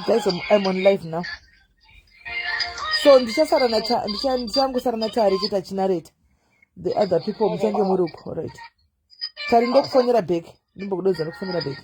Guys, I'm on live now. So ndichasara ndichangosara naTari chete achinareta. The other people muchange muri uko. Right. Tari ndokufonera back. Ndimbokudodza ndokufonera back.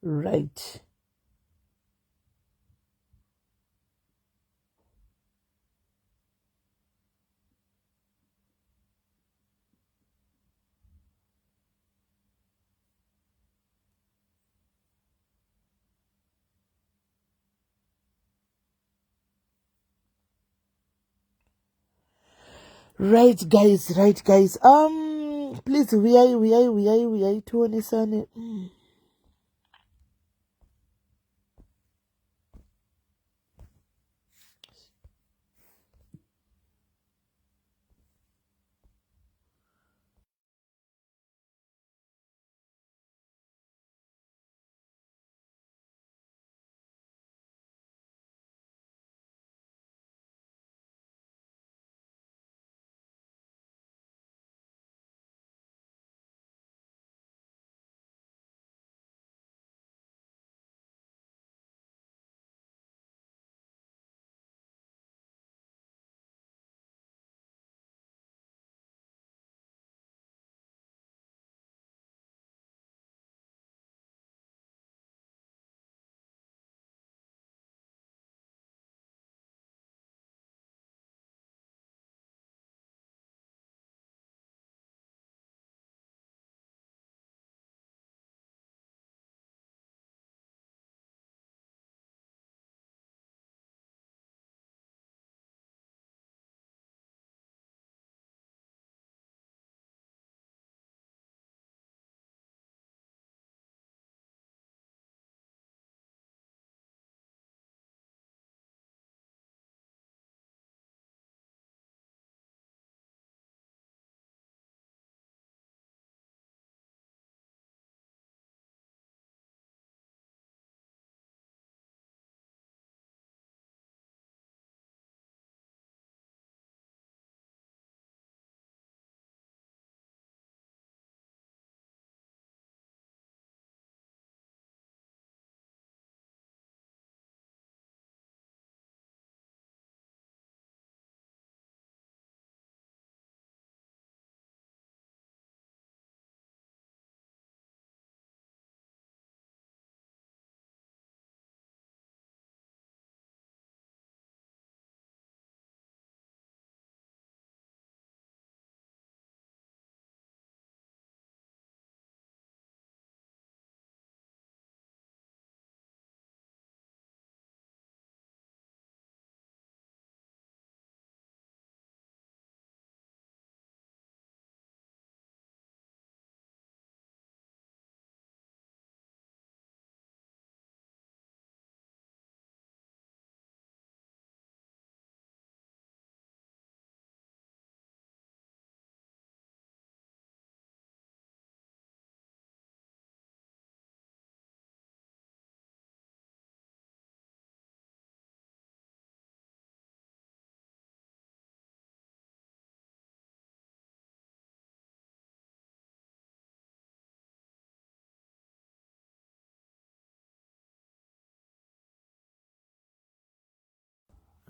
Right. Right guys, right guys. Please uyai uyai uyai uyai tionesane.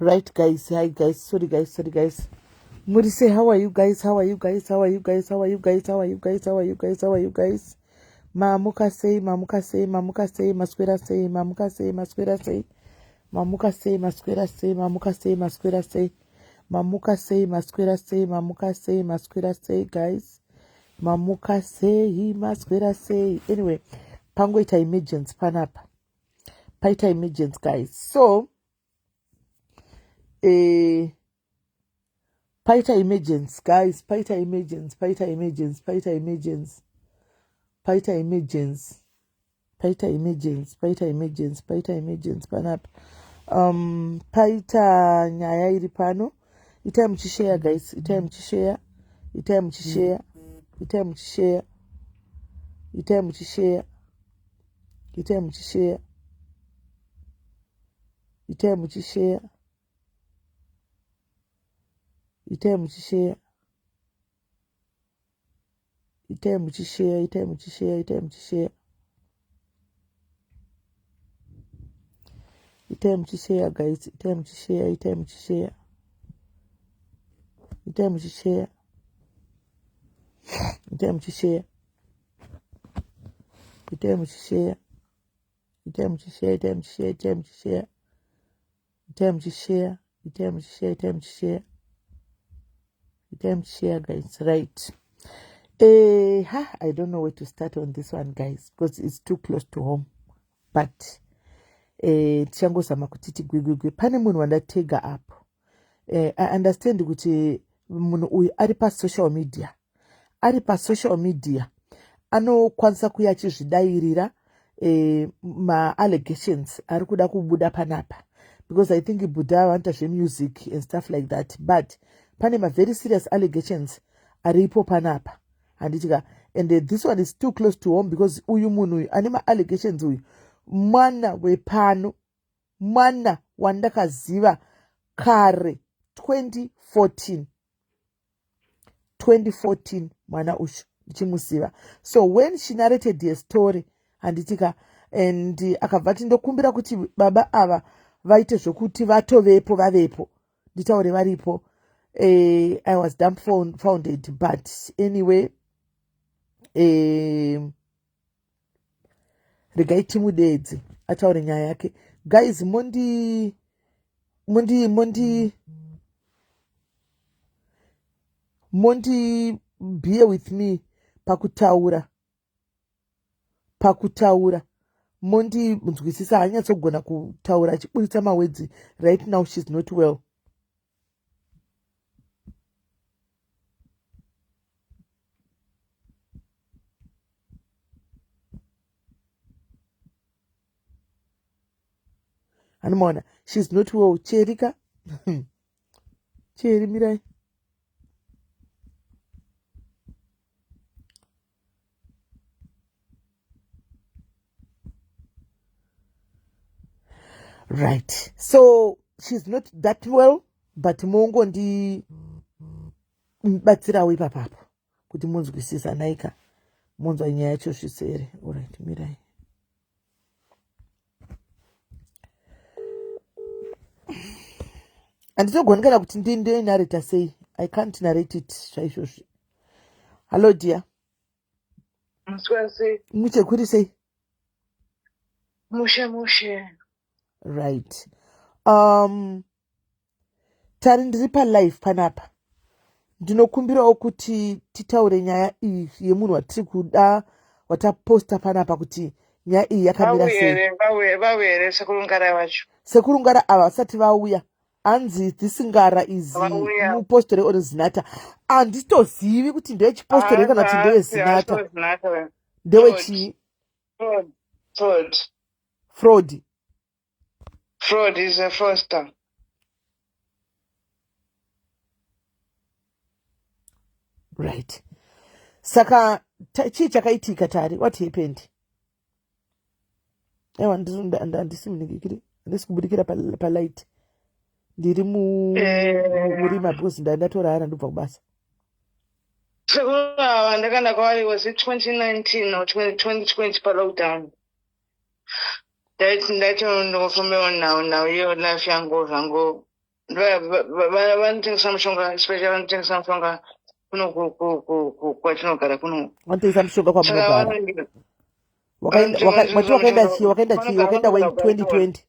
Right guys, hi guys, sorry guys, sorry guys. Muri sei, how are you guys? How are you guys? How are you guys? How are you guys? How are you guys? How are you guys? How are you guys? Mamuka sei, mamuka sei, mamuka sei, maswera sei, mamuka sei, maswera sei. Mamuka sei, maswera sei, mamuka sei, maswera sei. Mamuka sei, maswera sei, mamuka sei, maswera sei guys. Mamuka sei, maswera sei. Anyway, pangoita emergency panapa. Paita emergency guys. So, paita emergency guys, paita emergency, paita emergency, paita emergency. Paita emergency. Paita emergency, paita emergency, paita emergency panapa. Paita nyaya iri pano. Itai muchishare guys, itai muchishare, itai muchishare, itai muchishare, itai muchishare, itai muchishare, itai muchishare, itai muchishare. Itai muchisheya, itai muchisheya, itai muchisheya, itai muchisheya guys, itai muchisheya, itai muchisheya, itai muchisheya, itai muchisheya, itai muchisheya, itai muchisheya, itai muchisheya, itai muchisheya, itai muchisheya, itai muchisheya, itai muchisheya, itai muchisheya guys. Right. I don't know where to start on this one guys, because it's too close to home, but tichangozama kuti tigwigwigwi. Pane munhu wandatega apo. I understand kuti munhu uyu ari pasocial media, ari pasocial media anokwanisa kuya achizvidairira maallegations ari kuda kubuda panapa, because I think Buddha vanoita zvemusic and stuff like that, but pane mavery serious allegations aripo panapa, handiti ka? And this one is too close to home, because uyu munhu uyu ane maallegations uyu mwana wepano, mwana wandakaziva kare 2014, 2014 mwana uyu ndichimuziva. So when she narrated her story, handitika, and akabva ati ndokumbira kuti baba ava vaite zvokuti vatovepo, vavepo, nditaure varipo. I was dumbfounded, but anyway, regai timudedze ataure nyaya yake. Guys, mondi mondi mondi mondi bear with me pakutaura, pakutaura mondinzwisisa. Haanyatsogona kutaura achiburitsa mawedzi. Right now she's not well. Anomaona she's not well. Cherika, cheri, mirai. Right, so she's not that well, but mongondibatsirawo ipapapo kuti munzwisisa naika, munzwa nyaya yacho zvisere. Alright, mirai. Handitogoni kana kuti ndinareta sei. I can't narrate it zvaizvozvi. Hallo dear. Muchekuri sei? Mushe mushe. Right, tari ndiri palive panapa. Ndinokumbirawo kuti titaure nyaya iyi yemunhu watiri kuda wataposta panapa, kuti nyaya iyi yakamira sei. Vauya here sekuru Ngara vacho? Sekuru Ngara ava vasati vauya. Hanzi this Ngara is mupostori or zinata. Handitozivi kuti ndewechipostori kana kuti ndewezinata, ndewechii. Fraud. Fraud. Fraud is a fraudster. Right, saka chii chakaitika, Tari? What happened? Aiwa, handisi munhingikiri, handisi kubudikira palight, ndiri murima because ndandatorara, ndobva kubasa. Sekuru ava ndakaenda kwavari was it 2019 or 2020 palockdown. Ndaiti ndofambiwa nhau nhau iyo life yangu zvangu. Vanotengesa mushonga, especially vanotengesa mushonga kuno kwatinogara kuno. Vanotengesa mushonga kwamunogara. Wati wakaenda chii? Wakaenda chii? Wakaenda when? 2020?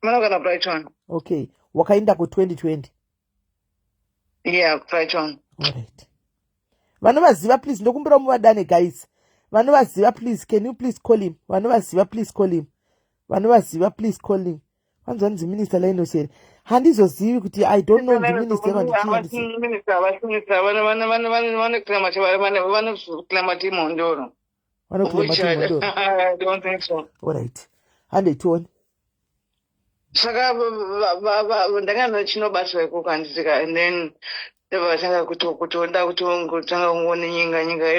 Vanogara Brighton. Okay, wakaenda ku2020? Yeah, Brighton. Alright, vanovaziva, please ndokumbira muvadane. Guys, vanovaziva, please, can you please call him? Vanovaziva, please call him. Vanovaziva, please call him. Vanzi vanzi Minister Linos here? Handizozivi kuti, I don't know, ndiminister vandichii? Vanoclaima mhondoro. Vanoclaima. Alright, handetioni. Saka ndanga ndichinobatsira ikoko, handitika? And then ndobva vatanga kutonda kutanga kungoninyenga nyenga.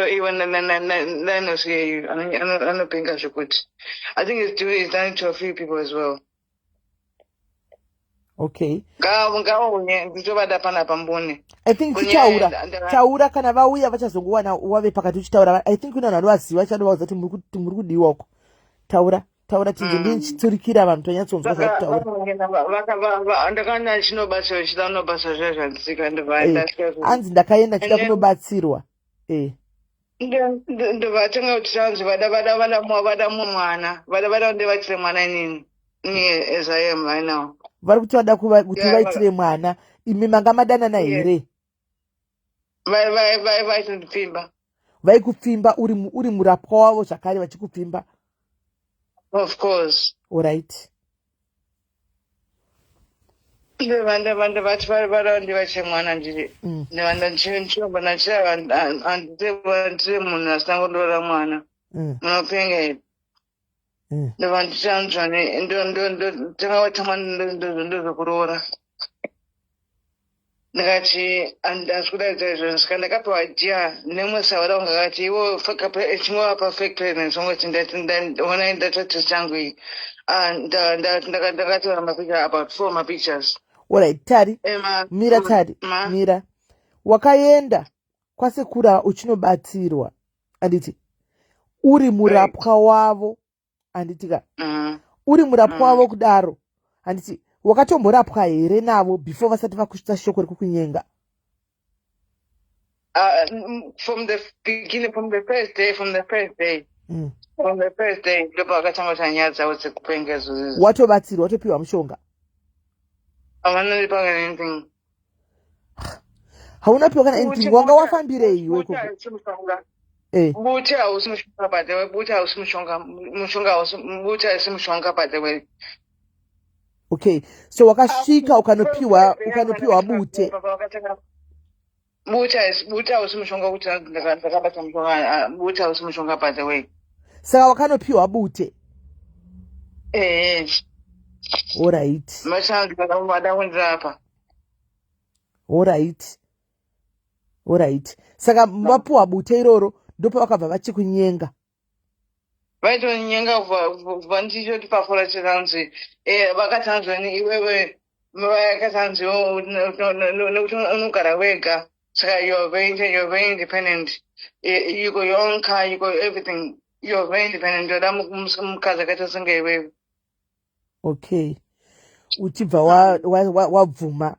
Ivo Linos iyeyu anopenga zvekuti I think it's done to a few people as well. Ngavaunye, nditovada panapa mbune. I think tichaura taura kana vauya, vachazongowana wave pakati uchitaura. I think kuna vanhu vanovaziva, vachanovaudza kuti muri kudiwa uko. Taura, taura tinze. Ndichiturikira vanhu tonyatsonzwa zvakutaura. Ndakaenda chinobatsira, chida kunobatsira zviya zvanditika. Anzi ndakaenda chida kunobatsirwa. Ndobva tanga kuti tanzi vada mwana, vada kundivatire mwana inini, me as I am right now. Vari kuti vada kuti vaitire mwana. Imi manga madanana here? Vaitondipfimba. Vaikupfimba uri murapwa wavo zvakare, vachikupfimba? Of course. Alright. Ndovati vada ndivatire mwana ndiri ndovanda ndichiramba ndiri munhu asina kundoora mwana. Munopenga here? Ndobva ndichanzwa tanga watama ndozvokuroora. Ndikati handisi kudaidza izvozvo. Saka ndakapiwa idea nemumwe saura wangu, akati iwo chingova fake pregnancy, ungoti onai ndatati changu iyi. Ah, ndakatora mapicture, about four mapictures. Alright, Tari, mira Tari, mira. Wakaenda kwasekura uchinobatsirwa, handiti? Uri murapwa wavo, handiti ka? Uri murapwa wavo kudaro, handiti? Wakatomborapwa here navo before vasati vakusvitsa shoko rekukunyenga? From the beginning, from the first day, from the first day, from the first day ndopakatanga kuti nyaya dzavo dzekupenga izvozvo. Watobatsirwa, watopiwa mushonga? Havana ndipanga anything. Hauna piwa kana anything? Wanga wafambirei iwe Bute koko? hausi mushonga. Eh. Bute hausi mushonga, by the way. Bute hausi mushonga. Mushonga hausi, bute hausi mushonga, by the way. Okay, so wakasvika ukanopiwa bute. Bute hausi mushonga. Kuti ndakabata mushonga, ah, bute hausi mushonga, by the way. Saka wakanopiwa bute? Eh. Alright. Vada kundirapa. Alright, saka vapiwa bute iroro, ndopavakabva vachikunyenga? Vaitonyenga kubva ndichoti pafora chiranzi vakatanzweni iwewe, vakatanzi nekuti unogara wega, saka you're very independent. You got your own car, you got everything, you're very independent. Ndoda mukadzi akaita senge iwewe. Okay, uchibva wabvuma?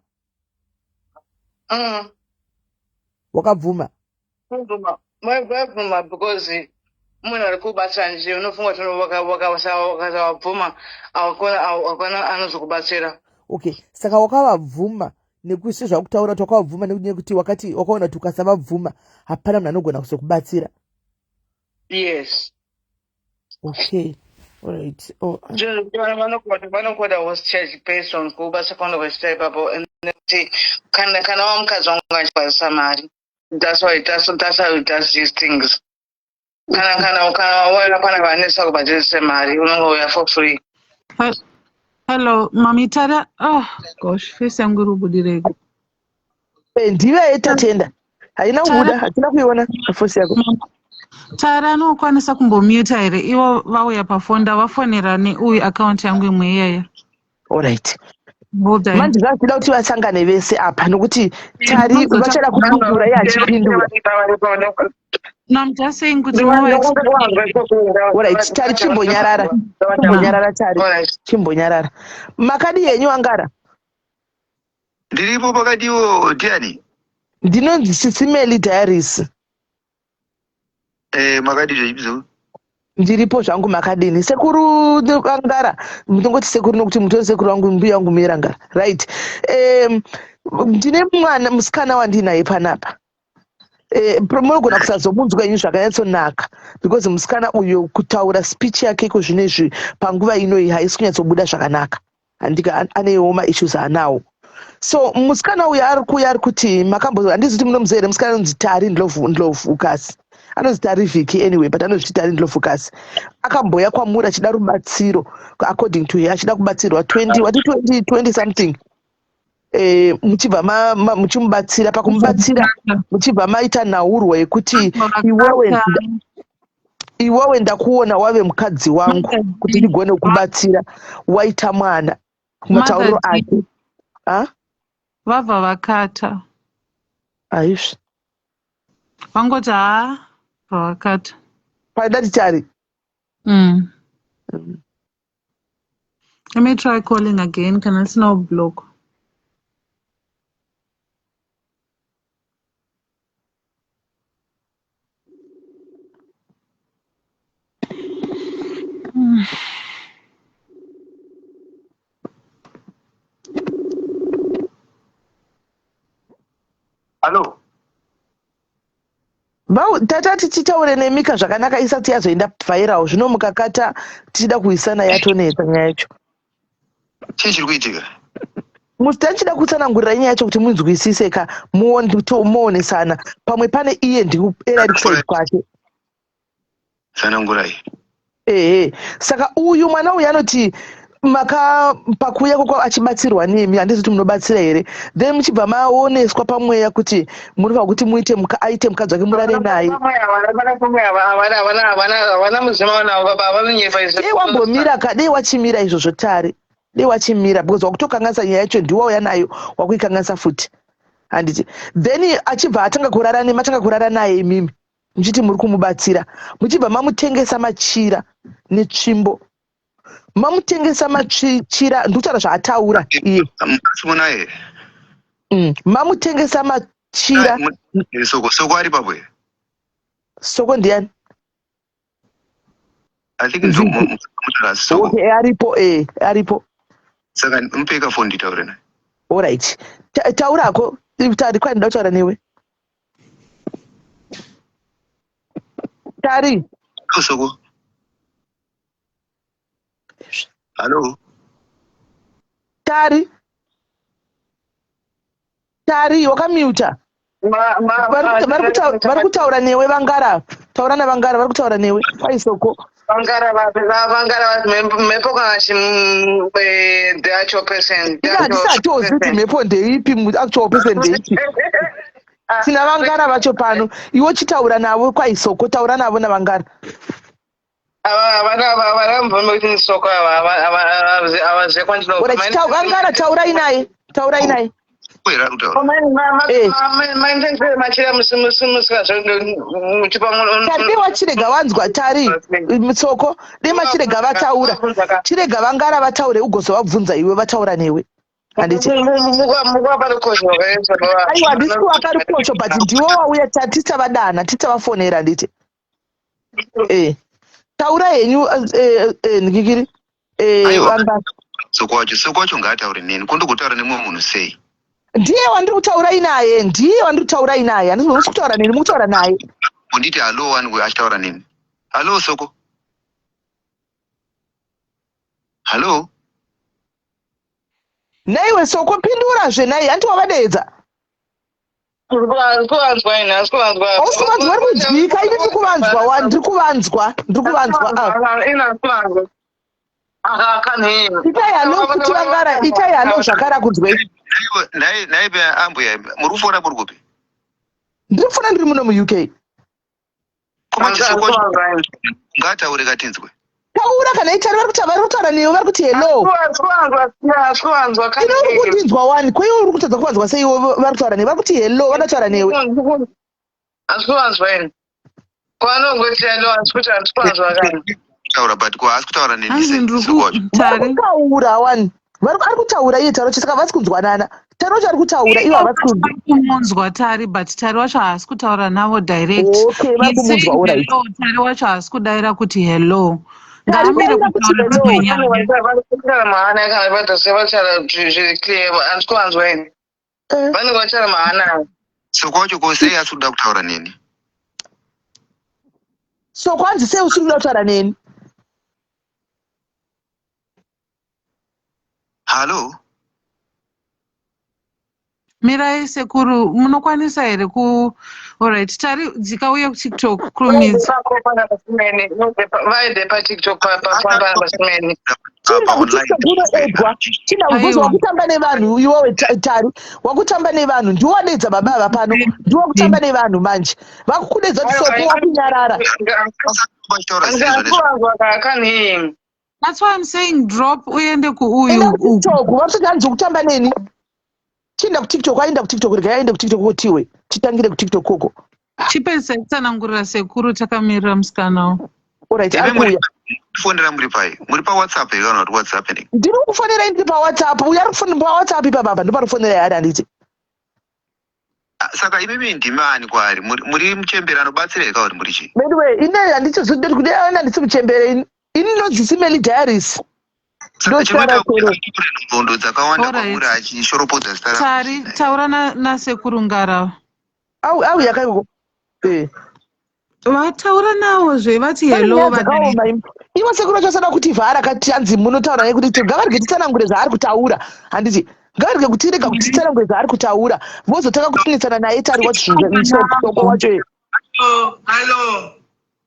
Mm. Wakabvuma? Kubvuma, vaibvuma because munhu ari kubatsira nje, unofunga kuti wakasavabvuma hakuna anozokubatsira. Okay, saka wakavabvuma nekuti zvakutaura kuti wakavabvuma nekuti wakati wakaona kuti ukasavabvuma hapana munhu anogona kuzokubatsira? Yes. Okay, alright, oh. Vanokoda hostage based on kubasa kwavanenge vachiita ipapo, and kuti kana wamukadzi wangu achibhadhisa mari. That's why that's how he does these things. Kana wauya pana vanesa kubhadharisa mari, unonge uya for free. Hello, Mami Tara. Oh gosh, face yangu iri kubudireko. Ndive Tatenda, haina kubuda, hatina kuiona face yako. Tara, anokwanisa kumbomuta here? Ivo vauya pafoni, ndavafonera neuyu akaunti yangu imwe iyaya. Alright. Hold on. Manje zvazvida kuti vasangane vese apa nokuti Tari vachada kupindura iye achipindura. No, I'm just saying kuti more Alright, Tari chimbonyarara. Chimbonyarara Tari. Chimbonyarara. Makadi henyu angara? Ndiripo pakadiwo ndiani? Ndinonzi Sisimeli Diaries. Eh, makadi zvechibizo? Ndiripo zvangu makadini. Sekuru Angara, ndingoti sekuru nokuti mutori sekuru wangu mbuya wangu Mira Angara. Right. Ndine mwana musikana wandinaye panapa. Munogona kusazomunzwa henyu zvakanyatsonaka because musikana uyu kutaura speech yake iko zvino izvi panguva inoyi haisi kunyatsobuda zvakanaka. Handika anewo maissues aanawo. So musikana uyu ari kuuya ari kuti makambo handizi kuti munomuziva here musikana anonzi Tari Ndlovu Ndlovukasi. Anonzi Tari Viki anyway but anozviti Tari Ndlovukasi. Akamboya kwamuri achida rubatsiro according to her achida kubatsirwa 20 wati 20 20 something. Muchibva muchimubatsira pakumubatsira muchibva maita nhaurwa yekuti iwewe ndakuona wave mukadzi wangu kuti ndigone kukubatsira waita mwana kumatauriro ake. Vabva vakata. Aizvi. Vangoti haa vakata. Paida Tari. Let me try calling again. Can I see no block? Hello. Tata tichitaure nemika zvakanaka isati yazoenda viral zvino mukakata tichida kuisana yatonetsa nyaya yacho. Chii chiri kuitika? Tichida kutsanangurira nyaya yacho kuti munzwisise ka muonesana pamwe pane iye ndikuera iri kuside kwake. Tsanangurai. Ehe, saka uyu mwana uyu anoti maka pakuuya kwako achibatsirwa nemi handizi kuti munobatsira here then muchibva maoneswa pamweya kuti munofanira kuti muite aite mukadzi wake murare naye. Dei wambomira ka dei wachimira izvozvo Tari. Dei wachimira because wakutokanganisa nyaya yacho ndiwe wauya nayo wakuikanganisa futi. Handiti. Then achibva atanga kurara nemi atanga kurara naye imimi muchiti muri kumubatsira muchibva mamutengesa machira netsvimbo. Mamutengesa machira ndikutaura zvaataura iye. Mamutengesa machira. Soko ari papo here? Soko ndiani? I think Soko. Okay, aripo aripo. Saka mupeka phone nditaure naye. All right. Taurako, Tari kwani ndoda kutaura newe. Tari. Soko. Hello. Tari. Tari wakamuta. Vari kutaura newe vangara. Taura navangara vari kutaura newe. Kwai Soko. Vangara mhepo kana the actual person. Hatisatozi kuti mhepo ndeipi, actual person ndeipi. Tina vangara vacho pano. Iwe chitaura navo kwai Soko, taura navo navangara. Vangara taurai naye. Taurai naye. Tari wachirega wanzwa Tari Soko dei machirega vataura chirega vangara vataure ugozovabvunza iwe vataura newe. Handiti aiwa handisi kuvaka rukosho but ndiwo wauya tisavadana tisavafonera handiti taura henyu ndikikiri vangara Soko wacho ngaataure neni kondogotaura nemumwe munhu sei? Ndiye wandiri kutaurai naye, ndiye wandiri kutaurai naye. Handisi kutaura neni, mukutaura naye. Unditi hello wani achitaura neni. Hello Soko. Hello. Naiwe Soko pindurazve nai, hanti wavadeedza? Kuvanzwa ini, hasi kuvanzwa. Hausi kuvanzwa, uri kunzwika, ini ndiri kuvanzwa, ndiri kuvanzwa, ndiri kuvanzwa. Ini hasi kuvanzwa. Itai hello kuti vangara, itai hello zvakara kunzwei. Nai ambuya, muri kufona muri kupi? Ndiri kufona ndiri muno muUK. Komanje Soko ngataure katinzwe. Taura kana itari vari kutaura vari kutaura newe vari kuti hello. Asikuwanzwa Ine uri kundinzwa wani ko iwe uri kutadza kuvanzwa sei iwe vari kutaura newe vari kuti hello vanotaura newe. Asikuwanzwa ini. Kwanongoti hello asikuti handikuwanzwa kana. Kutaura but ko haasi kutaura neni Hanzi sei ndiri soko wacho. Vari kutari. kutaura wani. Vari ari kutaura iye Tari wacho saka havasi kunzwanana. Tari wacho ari kutaura ivo havasi kunzwa. Kumunzwa Tari but Tari wacho haasi kutaura navo direct. Okay vari He's kumunzwa saying alright. hello, Tari wacho haasi kudaira kuti hello. Tari Ngaamire daira kuti kutaura hello. dzimwe nyaya. Vari kutaura mahana kana vadhose vataura zviri clear handikuwanzwa ini. Eh. Vanenge vataura mahana. Soko wacho ko sei asi kuda kutaura neni? So kwanzi sei usiri kuda kutaura neni? Hallo? Mirai sekuru, munokwanisa here ku Alright, Tari dzika uye kuTikTok kurumidza. Vaende paTikTok papapapasimeni. Chinda Apa online. kuTikTok unoedwa. Chinda because Aiwa. wakutamba nevanhu iwewe Tari. Wakutamba nevanhu ndiwe wadeedza baba ava pano. Ndiwe wakutamba nevanhu manje. Vakukudedza kuti soko wakunyarara. Vachitaura zvisizvo nezvo. Andikuwanzwa kani. That's why I'm saying drop uende kuuyu Enda uku. kuTikTok vakusati hanzi kutamba neni. Chinda kuTikTok aenda kuTikTok regai aende kuTikTok kotiwe. Titangire kuTikTok koko. Chipedzisa kutsanangurira sekuru takamirira musikana uyu. Alright Imi ari muri kuuya. kufonera muri pai? Muri paWhatsApp here kana kuti what's happening? Ndiri kufonera ndiri paWhatsApp. Uyu ari kufonera paWhatsApp ipapa apa ndopari kufonera ari handiti. Ah, Saka imimi ndimi ani kwaari? Muri muri muchembere anobatsira here kana kuti muri chii? Anyway, ine handiti kuti handisi muchembere ini. Ini ndinonzi Simeli Diaries. Saka Ndochitaura chinoita kuti chero. atore nhoroondo dzakawanda Alright. kwamuri achishoropodza zita rangu Tari chii? taura nasekuru Ngara. Au auya kaikoko. Eh. Vataura navozve vati Pane hello nyaya vadarika. dzakaoma imi. Ivo sekuru vacho vasada kutivhara kati hanzi munotaura naye kuti ngavarege titsanangure zvaari kutaura. Handiti ngavarege kutirega kuti titsanangure zvaari kutaura. Vozotanga kutinetsana naye tari wacho zvinhu soko wacho. Hello. Hello.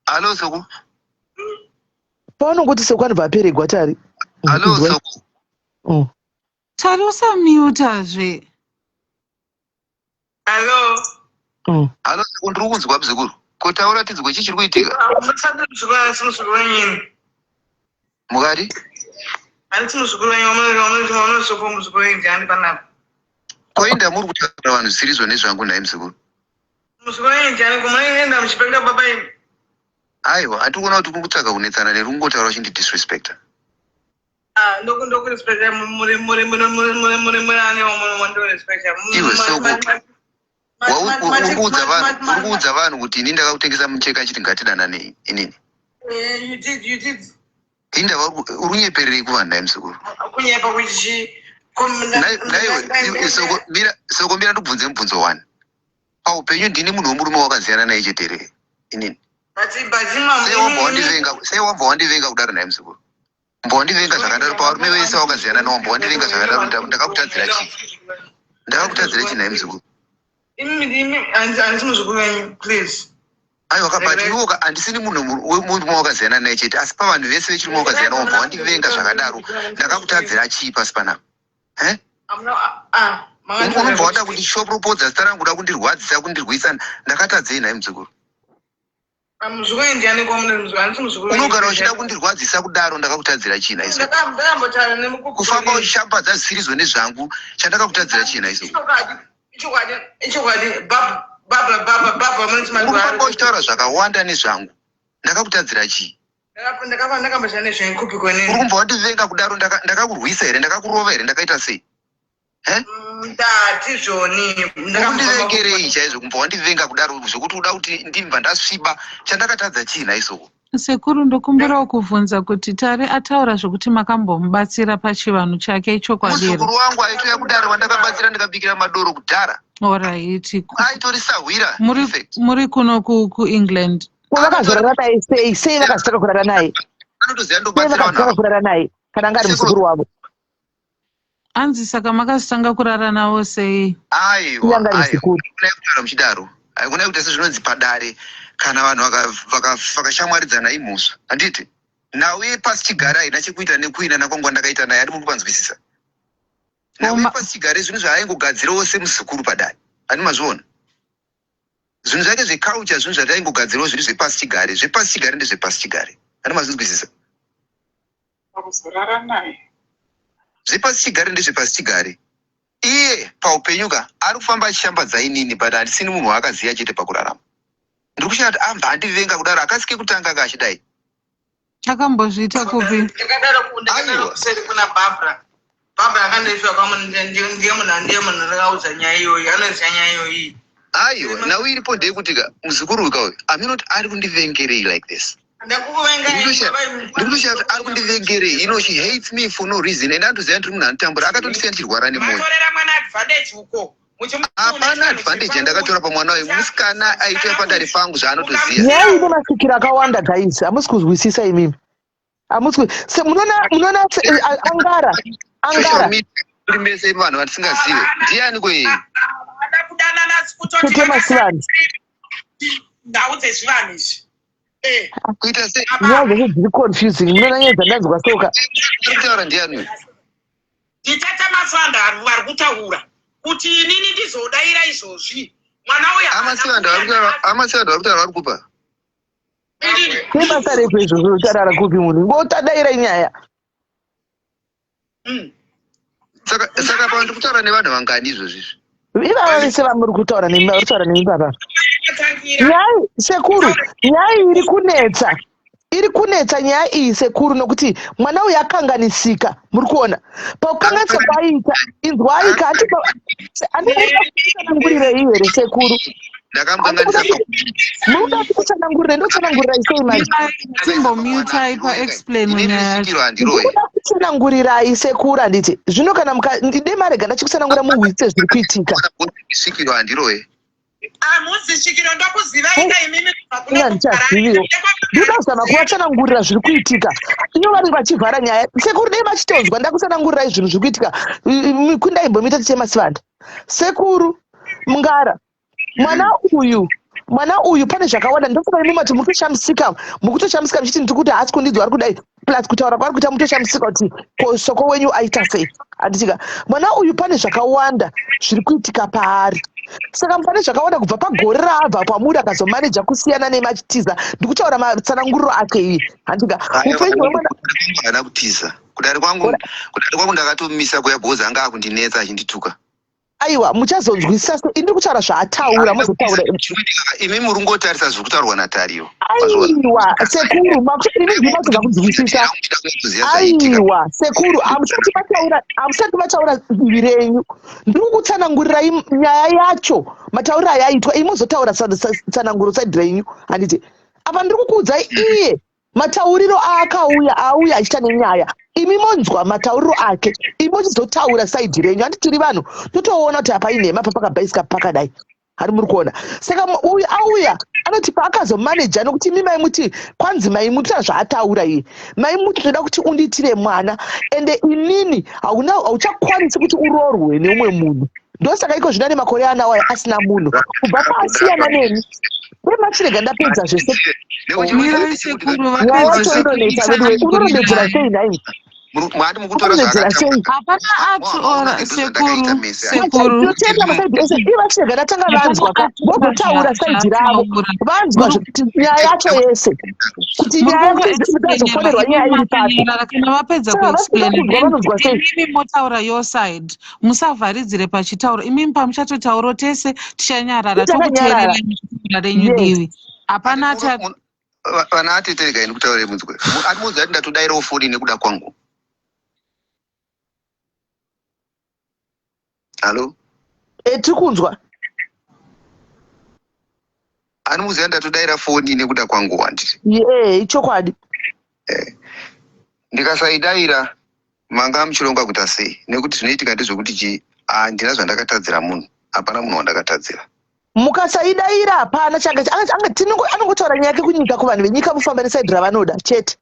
Hallo Soko. Paunongoti soko anobva aperegwa tari. Hallo Kunzwa. Soko. Tari usamuta zve. Hello. Hallo Soko ndiri kunzwa muzukuru. Ko taura tinzwe chii chiri kuitika? Musati muzukuru asi muzukuru wenyu. Mukati? Handiti muzukuru wenyu wamunosoko muzukuru wenyu ndiani panapa? Ko inda muri kutaura vanhu zvisiri nezvangu nhai muzukuru. Muzukuru wenyu ndiani kumunoenda muchipenga baba imi? Aiwa, handiri kuona kuti uri kutsvaga kunetsana neni ungotaura uchindidisrespecta. Ah, ndokurespecta muri muri muri muri muri muri muri ani wamundorespecta. Iwe Soko. Uri kuudza vanhu uri kuudza vanhu kuti ini ndakakutengesa mucheka achiti ngatidanane inini. You did, you did. Inda uri kunyepererei kuvanhu nhai muzukuru? Kunyepa kuti chi Naiwe Soko mira Soko mira ndikubvunze mubvunzo wani. Paupenyu ndini munhu wemurume wakaziyana naye chete here inini? But but Sei wabva wandivenga sei wabva wandivenga kudaro nhai muzukuru? Mbwa wandivenga zvakadaro pavarume vese wakaziyana nawo mbwa wandivenga zvakadaro ndakakutadzira chii? Ndakakutadzira chii nhai muzukuru? Imi imi handisi muzukuru wenyu please. Aiwa kabati iwe handisini munhu wemurume wakaziyana naye chete asi pavanhu vese vechirume wakaziyana nawo mbwa wandivenga zvakadaro ndakakutadzira chii pasi panapa? Eh? I'm not ah Unobva wada kundishoropodza zita rangu kuda kundirwadzisa kundirwisa ndakatadzei nhai muzukuru? Muzukuru wenyu ndiani kwamuri muzukuru handisi muzukuru wenyu. Unogara uchida kundirwadzisa kudaro ndakakutadzira chii nhai Soko? Ndakambotaura nemukuru. Kufamba uchishambadza zvisirizo nezvangu chandakakutadzira chii nhai Soko? Ichokwadi ichokwadi ichokwadi baba baba baba baba munoti Uri kufamba mari. uchitaura zvakawanda nezvangu ndakakutadzira chii? Ndakafa ndakamboshanda nezvenkupi Uri kwenene. kumbva wandivenga kudaro ndakakurwisa here ndakakurova here ndakaita sei? Eh? Ndati zvoni Undivengerei chaizvo kumbva wandivenga kudaro zvekuti uda kuti ndibva ndasviba chandakatadza chii nhai Soko? Sekuru ndokumbirawo kubvunza kuti Tari ataura zvekuti makambomubatsira pachivanhu chake ichokwadi here? Muzukuru wangu aitouya kudare wandakabatsira ndikabikira madoro kudhara. Alright. Aitori sahwira Muri in fact. muri kuno kuEngland. Ko vakazorara naye sei? Sei vakazotanga kurara naye? Anotoziva Sei ndobatsira vanhu vakazotanga ava. kurara naye kana anga ari muzukuru wavo? Anzi saka makazotanga kurara navo sei? Aiwa, Iye anga ari aiwa. muzukuru. Hakuna kutaura muchidaro. Hakuna kuita sezvinonzi padare kana vanhu vakashamwaridzana imhosva. Handiti? Nhau yepasi chigare haina chekuita nekuinana kwangu kwandakaita naye handi muri kupanzwisisa. Nhau yepasi chigare zvinhu zvaaingogadzirawo semuzukuru padare. Handi mazviona? Zvinhu zvake zveculture zvinhu zvataingogadzirawo zviri zvepasi chigare. Zvepasi chigare ndezvepasi chigare. Handi mazvinzwisisa? Kuzorara naye. Zvepasichigare ndezvepasichigare. Iye paupenyu ka ari kufamba achishambadza inini, but handisini munhu waakaziva chete pakurarama. Ndiri kushaya kuti ambva andivenga kudaro, akasike kutanga ka achidai. Akambozviita kupi? Ndakadaro Aiwa. kuseri kuna Barbara. Barbara akandoiswa ndiye munhu, ndiye munhu ndakaudza nyaya iyoyi, anoziva nyaya iyoyi. Aiwa, nhau iripo ndeyekuti ka muzukuru uyu kauyu aminoti ari kundivengerei like this. Ndakuvengai. Ndikutoshaya kuti ari kundivengerei. She hates me for no reason, and andoziva ndiri munhu anotambura, akatondisiya ndichirwara nemwoyo. Matorera mwana advantage uko. Hapana advantage yandakatora pamwana uyu. Musikana aitwa padare pangu zvaanotoziva. Nyaya ine masikiro akawanda, guys, hamusi kuzwisisa imimi, hamusi munoona angara Social angara media kuri mese vanhu vatisingazive ndiani kwei. Ada kudanana kutoti Tete Masivani. Ndau dzezvivanhu izvi. Kuita sei? Nyaya dzacho dziri confusing. Munoona nyaya dzandanzwa soka. Ari kutaura ndiani uyu? Nditata Maswanda vari kutaura kuti inini ndizodayira izvozvi mwana uyu haana Amasivanda vari kutaura, amasivanda vari kutaura vari kupa. Inini. Nebasa repo izvozvo, utarara kupi munhu ngotadaira nyaya. Saka pa ndiri kutaura nevanhu vangani izvozvi izvi? Ivava vese vamuri kutaura nemi, vari kutaura nemi papa. Tangira. Nyaya, sekuru, nyaya iri kunetsa, iri kunetsa nyaya iyi, sekuru, nokuti mwana uyu akanganisika. Muri kuona pakukanganisika kwaiita, inzwaika, handikutsanangurirei here, sekuru? Ndakamukanganisa. Munoda kutsanangurire, ndotsanangurirai sei manje? Timbomutai paexplain Inini nyaya yacho. svikiro handiroyi. Ndikuda kutsanangurirai, sekuru, handiti? Zvino kana ndide marega ndachikutsanangura, muhwitse zviri kuitika. Svikiro handiroyi. Hamuzi svikiro, ndokuzivai ka imimi kubva kuno. Ina ndichaziviwo, ndinoda kuzama kuvatsanangurira zviri kuitika, ivo vanenge vachivhara nyaya. Sekuru, dai vachitonzwa ndakutsanangurirai zvinhu zviri kuitika. Kundaimbomita tichemasivanda, sekuru Mungara, mwana uyu, mwana uyu pane zvakawanda. Ndofunga imi mati mukutoshamisika, mukutoshamisika muchiti ndiri kuti haasi kundinzwa, ari kudai, plus kutaura kwaari kuita, mutoshamisika kuti ko soko wenyu aita sei, handitika? Mwana uyu pane zvakawanda zviri kuitika paari. Saka pane zvakawanda kubva pagore raabva kwamuri, akazomaneja kusiyana nemi achitiza. Ndikutaura matsananguriro ake iye, handika? Upenyu hwemwana Haana kutiza kudare kwangu. Kudare kwangu ndakatomisa kuya bhozi anga akundinetsa achindituka. Aiwa, muchazonzwisisa. So indiri kutaura zvaataura, muzotaura. Imi muri kungotarisa zviri kutaurwa naTariyo. Aiwa sekuru, imi ndinotobva kunzwisisa. Aiwa sekuru, hamusati mataura, hamusati mataura divi renyu. Ndiri kukutsanangurirai nyaya yacho, matauriro ayaitwa, imi mozotaura tsananguro side renyu, handiti? Apa ndiri kukuudzai iye matauriro aakauya, auya achiita nenyaya. Imi monzwa matauriro ake, imi mochizotaura side renyu, handiti? Tiri vanhu, totoona kuti apa inhema, apa pakabhaisika, pakadai, hari muri kuona. Saka uyu auya anoti paakazomaneja, nokuti imi maimuti, kwanzi maimuti zvaataura iye, maimuti toda kuti undiitire mwana, ende inini hauna, hauchakwanisi kuti uroorwe neumwe munhu. Ndosaka iko zvino ane makore anawo aya asina munhu kubva paasiyana neni. Wemachirega ndapedza zvese. Mirai sekuru Nyaya vapedze. yacho inonetsa veduwe. Unorondedzera sei nhai? Mwati mukutora Unorondedzera sei? Hapana atiora, sekuru, sekuru. Tinotenda maside ese. Ivo vachirega ndatanga vanzwa ka, vogotaura side ravo vanzwa zvekuti nyaya yacho yese, kuti nyaya yacho ikazofonerwa, nyaya iri papi. Kana vapedza Saka vasina kuexplain, kunzwa, vanonzwa sei? imimi motaura your side. Musavharidzire pachitauro. Imimi pamuchatotauro tese tichanyarara. Tichakanyarara. Tokuteererai muchitaura renyu divi. Hapana ati. Vana ateterega ini kutaura munzwe atimuudza kuti ndatodairawo foni nekuda kwangu. Hallo? Tiri kunzwa. Anomuziva ndatodaira foni nekuda kwangu, wanditi? Ye, ichokwadi. Ndikasaidaira manga muchironga kuita sei? Nekuti zvinoitika ndezvekuti chi handina zvandakatadzira munhu, hapana munhu wandakatadzira. Mukasaidaira hapana changa anongotaura nyaya yake kunyika, kuvanhu venyika, mufamba neside ravanoda chete,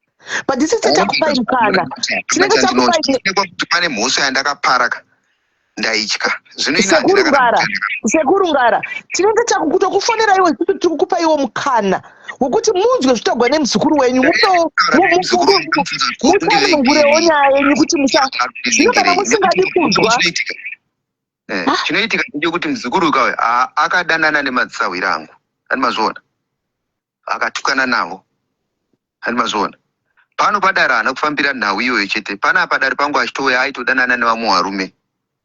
but isi takupai mukana, tinenge takupai. Kuti pane mhosva yandakapara ka, ndaitya zvino ini Sekuru handina kana Ngara, mukana. Sekuru Ngara, tinenge takukutokufonera iwe, isusu tiri kukupa iwo mukana wekuti munzwe zvitagwa nemuzukuru wenyu, mupewo Muzukuru wangu mutsanangurewo nyaya yenyu kuti musa zvino kana musingadi kunzwa. Chinoitika ndechekuti muzukuru ukawe akadanana nemadzisahwira angu, handi mazviona? Akatukana navo, handi mazviona? Pano padare haana kufambira nhau iyoyo chete. Pana padare pangu achitouya aitodanana nevamwe varume.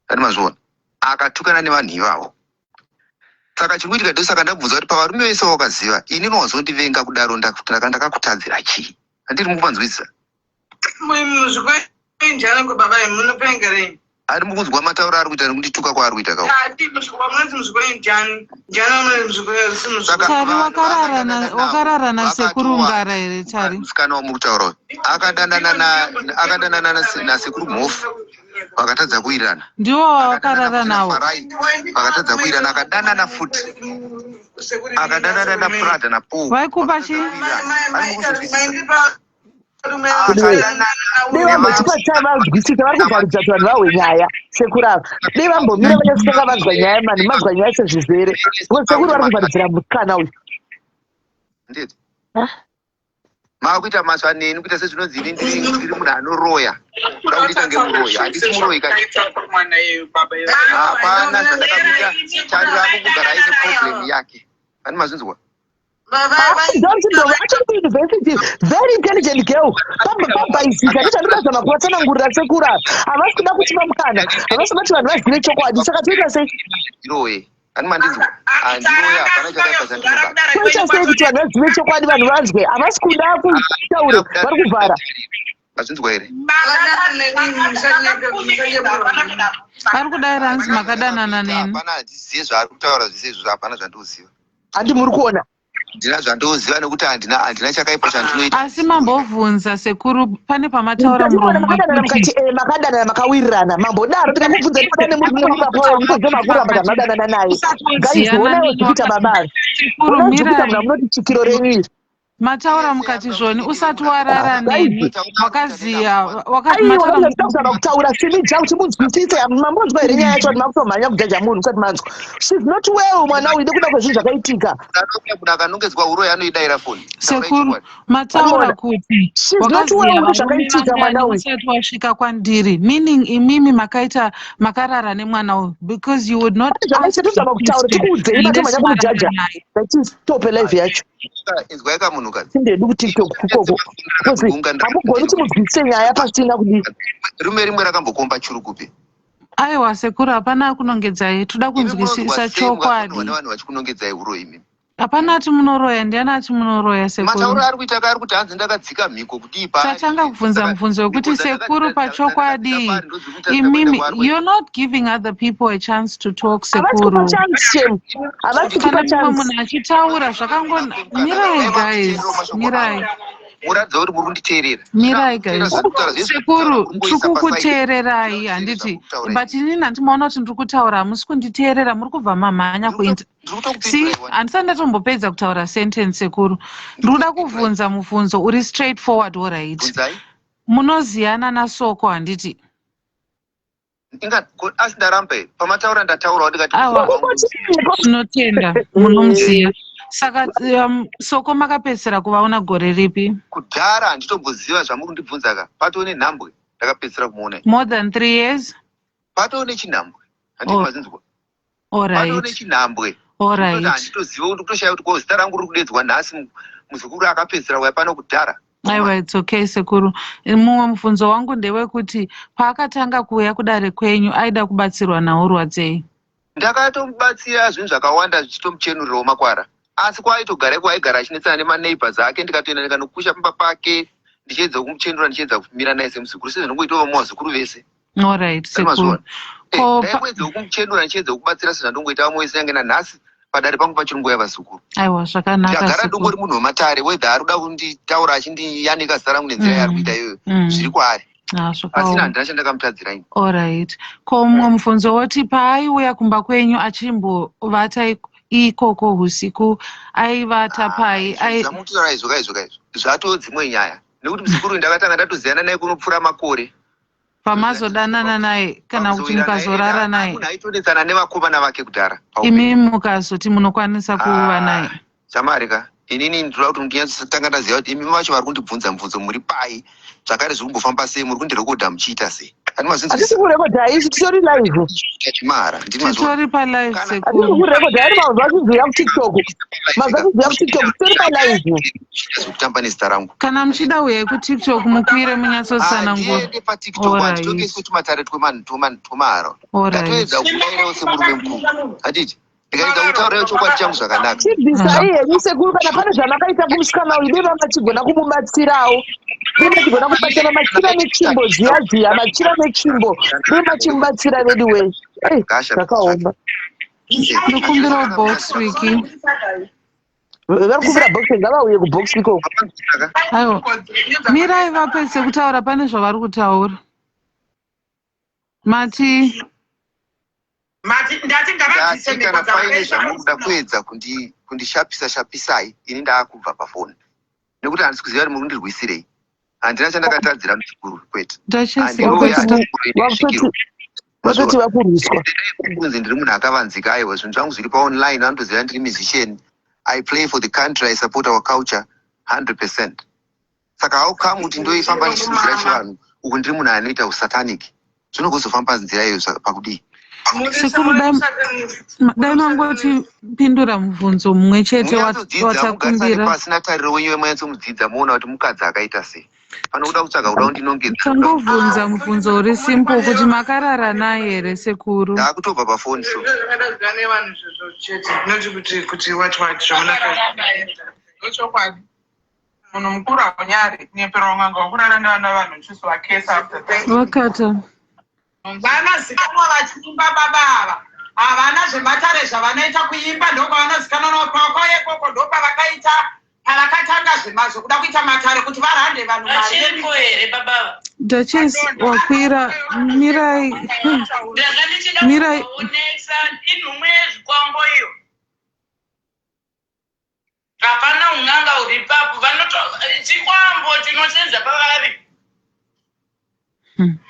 Ati mazviona? Akatukana nevanhu ivavo. Saka chiri kuitika ndosaka ndabvunza kuti pavarume vese vawakaziva ini unowazondivenga kudaro ndakakutadzira chii? Handiri mukupanzwisisa? Muzvikwenjani ko baba imi munopenga rei? Ari mukunzwa matauro ari kuita nekundituka kwaari kuita kawo. Ati munoti muzvikwenjani njani munoti muzvikwenjani. Tari wakarara na wakarara na sekuru Ngara here Tari? Musikana wamuri kutaura uyu akadanana na akadanana nasekuru Mhofu vakatadza kuwirirana. Ndiwo wawakarara nawo. Farai vakatadza kuwirirana akadanana futi akadanana naPrada naPaul. Vaikupa chii? Ari mukuzvinzwisisa? Dei vambotipa tavanzwisisa vari kuvharidza kuti vanhu vahwe nyaya sekuru ava dei vambomira vanyatsotanga vanzwa nyaya mani manzwa nyaya sezvizere because sekuru vari kuvharidzira musikana uyu. Nditi maakuita masva neni kuita sezvinonzi ini ndiri munhu anoroya kuda kundiita ngemuroyi handisi muroyi ka hapana zvandakamuita tarira kugara aine problem yake ani mazvinzwa. Don't know. Achiri kuuniversity, very intelligent girl. Pabhaisika ndozvandinozama kuvatsanangurira sekuru ava. Havasi kuda kutipa mukana. Havasi kuda kuti vanhu vazive chokwadi. Saka toita sei? Ndiroye. Ani mandinzwa? Handiroye hapana chakaipa chandinobata. Toita sei kuti vanhu vazive chokwadi vanhu vanzwe? Havasi kuda kutaura, vari kuvhara. Mazvinzwa here? Ari kudaira hanzi makadanana neni. Hapana handizive zvaari kutaura zvese izvozvo hapana zvandinoziva. Handi muri kuona? Handina zvandinoziva nekuti handina handina chakaipa chandinoita. Asi mambobvunza sekuru pane pamataura Muromo muromo makadanana wekuti mukati eh makadanana makawirirana mambodaro ndikakubvunza ndikadane muri muri baba wawo mutoziva makuramba kana madanana naye. Usati Guys waziyana honaiwo neni zvikuita baba ava. sekuru Honai zvikuita mirai munhu amunoti svikiro renyu iri. Mataura mukati zvoni usati warara neni wakaziya wakati Aiwa mataura vanozama kutaura simija kuti munzwisise mambonzwa here nyaya yacho kuti makutomhanya kujaja munhu usati manzwa. She's not well mwana uyu nekuda kwezvinhu zvakaitika. Munhu akanongedzwa uroyi anoidaira foni. Sekuru mataura Vanoona. kuti She's not wakaziya well varume nezvakaitika mwana vangani uyu. usati wasvika kwandiri meaning imimi makaita makarara nemwana uyu because you would not Zvakaita ask the tozama kutaura question tikuudzei unless matomhanya warara kumujaja. naye. Ngatistope live yacho. Inzwai kamunhukadzi. Tindedu kuTikTok kukoko. Because hamugoni kuti munzwisise nyaya pasina kudii. Rume rimwe rakambokomba churu kupi? Aiwa sekuru hapana akunongedzai toda Imi munonzwa kunzwisisa sei mukafonwa chokwadi. nevanhu vachikunongedzai uroyi imimi? Hapana ati munoroya ndiani ati munoroya sekuru. Matauro ari kuita ka ari kuti hanzi ndakadzika mhiko kudii paari. Tatanga kubvunza Saka mubvunzo mhiko wekuti sekuru dzandakadzika pachokwadi paari ndodziri kuita sekuenda imimi kwaari kuenda. you're not giving other people a chance to talk Havasi kupa sekuru. chance shem. Havasi Kana kupa mumwe chance. munhu achitaura zvakango mirai guys mirai. Muratidza kuti muri kunditeerera. Mirai Teerera guys. zvandikutaura zvese zvandikutaura Sekuru muri tiri kungoisa pasaidi. kukuteererai handiti but inini handimaona kuti ndiri kutaura hamusi kunditeerera muri kubva mamhanya kuinta Ndiri see kutokupindurai wani. handisati ndatombopedza kutaura sentence sekuru ndiri kuda kuvhunza mubvunzo uri straight forward alright Bvunzai. munoziyana nasoko handiti Inga asi ndaramba here? Pamataura ndataurawo ndikati Awa. muzukuru wangu Tinotenda munomuziya saka soko makapedzisira kuvaona gore ripi? Kudhara handitomboziva zvamuri kundibvunza ka. Patoo nenhambwe ndakapedzisira kumuona. More than 3 years? Patoo nechinhambwe. Handiti Oh. mazinzwa. Patoo Alright. nechinhambwe. Ndinoti Alright. handitoziva kuti kutoshaya kuti ko zita rangu riri kudedzwa nhasi muzukuru akapedzisira kuuya pano kudhara. Aiwa it's okay sekuru. Mumwe mubvunzo wangu ndewekuti paakatanga kuuya kudare kwenyu aida kubatsirwa naurwadzei? Ndakatomubatsira zvinhu zvakawanda zvichitomuchenurirawo makwara asi kwaaitogara iko aigara achinetsana nemaneighbors ake ndikatoenda ndikanokusha pamba pake ndichiedza kumuchenura ndichiedza kumira naye semuzukuru sezvinongoitwa vamwe vazukuru vese. Alright sekuru. Mazviona? Ko Ndaingoedza kumuchenura ndichiedza kubatsira sezvandongoita vamwe vese nyange nanhasi padare pangu pachiri nguva yavazukuru. Aiwa zvakanaka Ndagara sekuru. ndongori munhu wematare whether ari kuda kunditaura achindiyanika zita rangu nenzira yaari kuita iyoyo zviri kwaari. Ah, Asi zvakaoma. handina chandakamutadzira ini. Alright. Ko mumwe mubvunzo woti paaiuya kumba kwenyu achimbovata ikoko husiku aivata pai? Ai Zvamutaura izvo kaizvo kaizvo zvatoo dzimwe nyaya nekuti muzukuru ndakatanga ndatoziyana naye kunopfuura makore. Pamazodanana naye kana kuti Pakuzowirirana mukazorara naye munhu aitonetsana nevakomana vake kudhara paupenyu. Imi mukazoti munokwanisa kuva naye. Chamari ka inini ndinoda kuti ndinyatsotanga ndaziva kuti imi vacho vari kundibvunza mubvunzo muri pai zvakare zviri kumbofamba sei muri kundirekodha muchiita sei. Hatisi kurekodha isu, titori live. Chimara. Titori palive. Hatisi Sekuru. kurekodha ari mazuva achiziva kuTikTok, mazuva achiziva kuTikTok, titori palive. Zvekutamba nezita rangu. Kana muchida, uyai kuTikTok mukwire munyatsotsanangura. Handiende paTikTok, handitongesi tumatare twemahara. Ndatoedza kudairawo semurume mukuru, handiti? Ndikaedza kutaurawo chokwadi changu zvakanaka. Chibvisai henyu sekuru, kana pane zvamakaita kumusikana uyu, dei vamachigona kumubatsirawo, dei machigona kubatsira machira netsvimbo ziya ziya, machira netsvimbo, dei machimubatsira vedu wei. Ei, Gasha. zvakaoma. Ndokumbirawo box wiki. Vari kukumbira box, ngavauye kubox ikoko. Aiwa, mirai vapedze kutaura, pane zvavari kutaura. Mati? Mati ndati ngavabvise Ndati mhiko kana paine dzavakaisa. zvamunoda kuedza kundishapisa shapisai, ini ndaakubva pafoni nekuti handisi kuziva kuti muri kundirwisirei. Handina chandakatadzira muzukuru, kwete. Duchess. Handiroyi, wapedza. handisvikiro. Vatoti vakurwiswa. Kunzi ndiri munhu akavanzika, aiwa. Zvinhu zvangu zviri paonline, vanotoziva ndiri musician. I play for the country, I support our culture 100%. Saka how come kuti ndoifamba ndichidzidzira chivanhu uku ndiri munhu anoita usatanic? Zvinogozofamba nzira iyo pakudii? Sekuru, dai mangotipindura mubvunzo mumwe chete Munyatsodzidza, mugarisane watakumbira. pasina tariro wenyu, munyatsomudzidza, muona kuti mukadzi akaita sei. Pano kuda kutsvaga, kuda kundinongedza. Tangobvunza mubvunzo uri simple, kuti makarara naye here, sekuru? Ndaakutobva pafoni so. Zvakadazika nevanhu izvozvo chete, noti kuti what what zvamunaka. Ndochokwadi, munhu mukuru haunyari kunyepera un'anga wakurara nevana vanhu uchizovakesa after that. Vakata. Vanozikanwa vachiimba baba ava, havana zvematare zvavanoita, kuimba ndokwavanozikanwa navo. Pavakauya ikoko ndopavakaita, pavakatanga zvekuda kuita matare kuti varande vanhu mari. Vachiripo here babava? Duchess, wakwira, mirai. Ndanga ndichida Mirai. kuvaonesa inhumwe yezvikwambo iyo. Hapana un'anga uri ipapo, vanoto chikwambo chinoshenza pavari.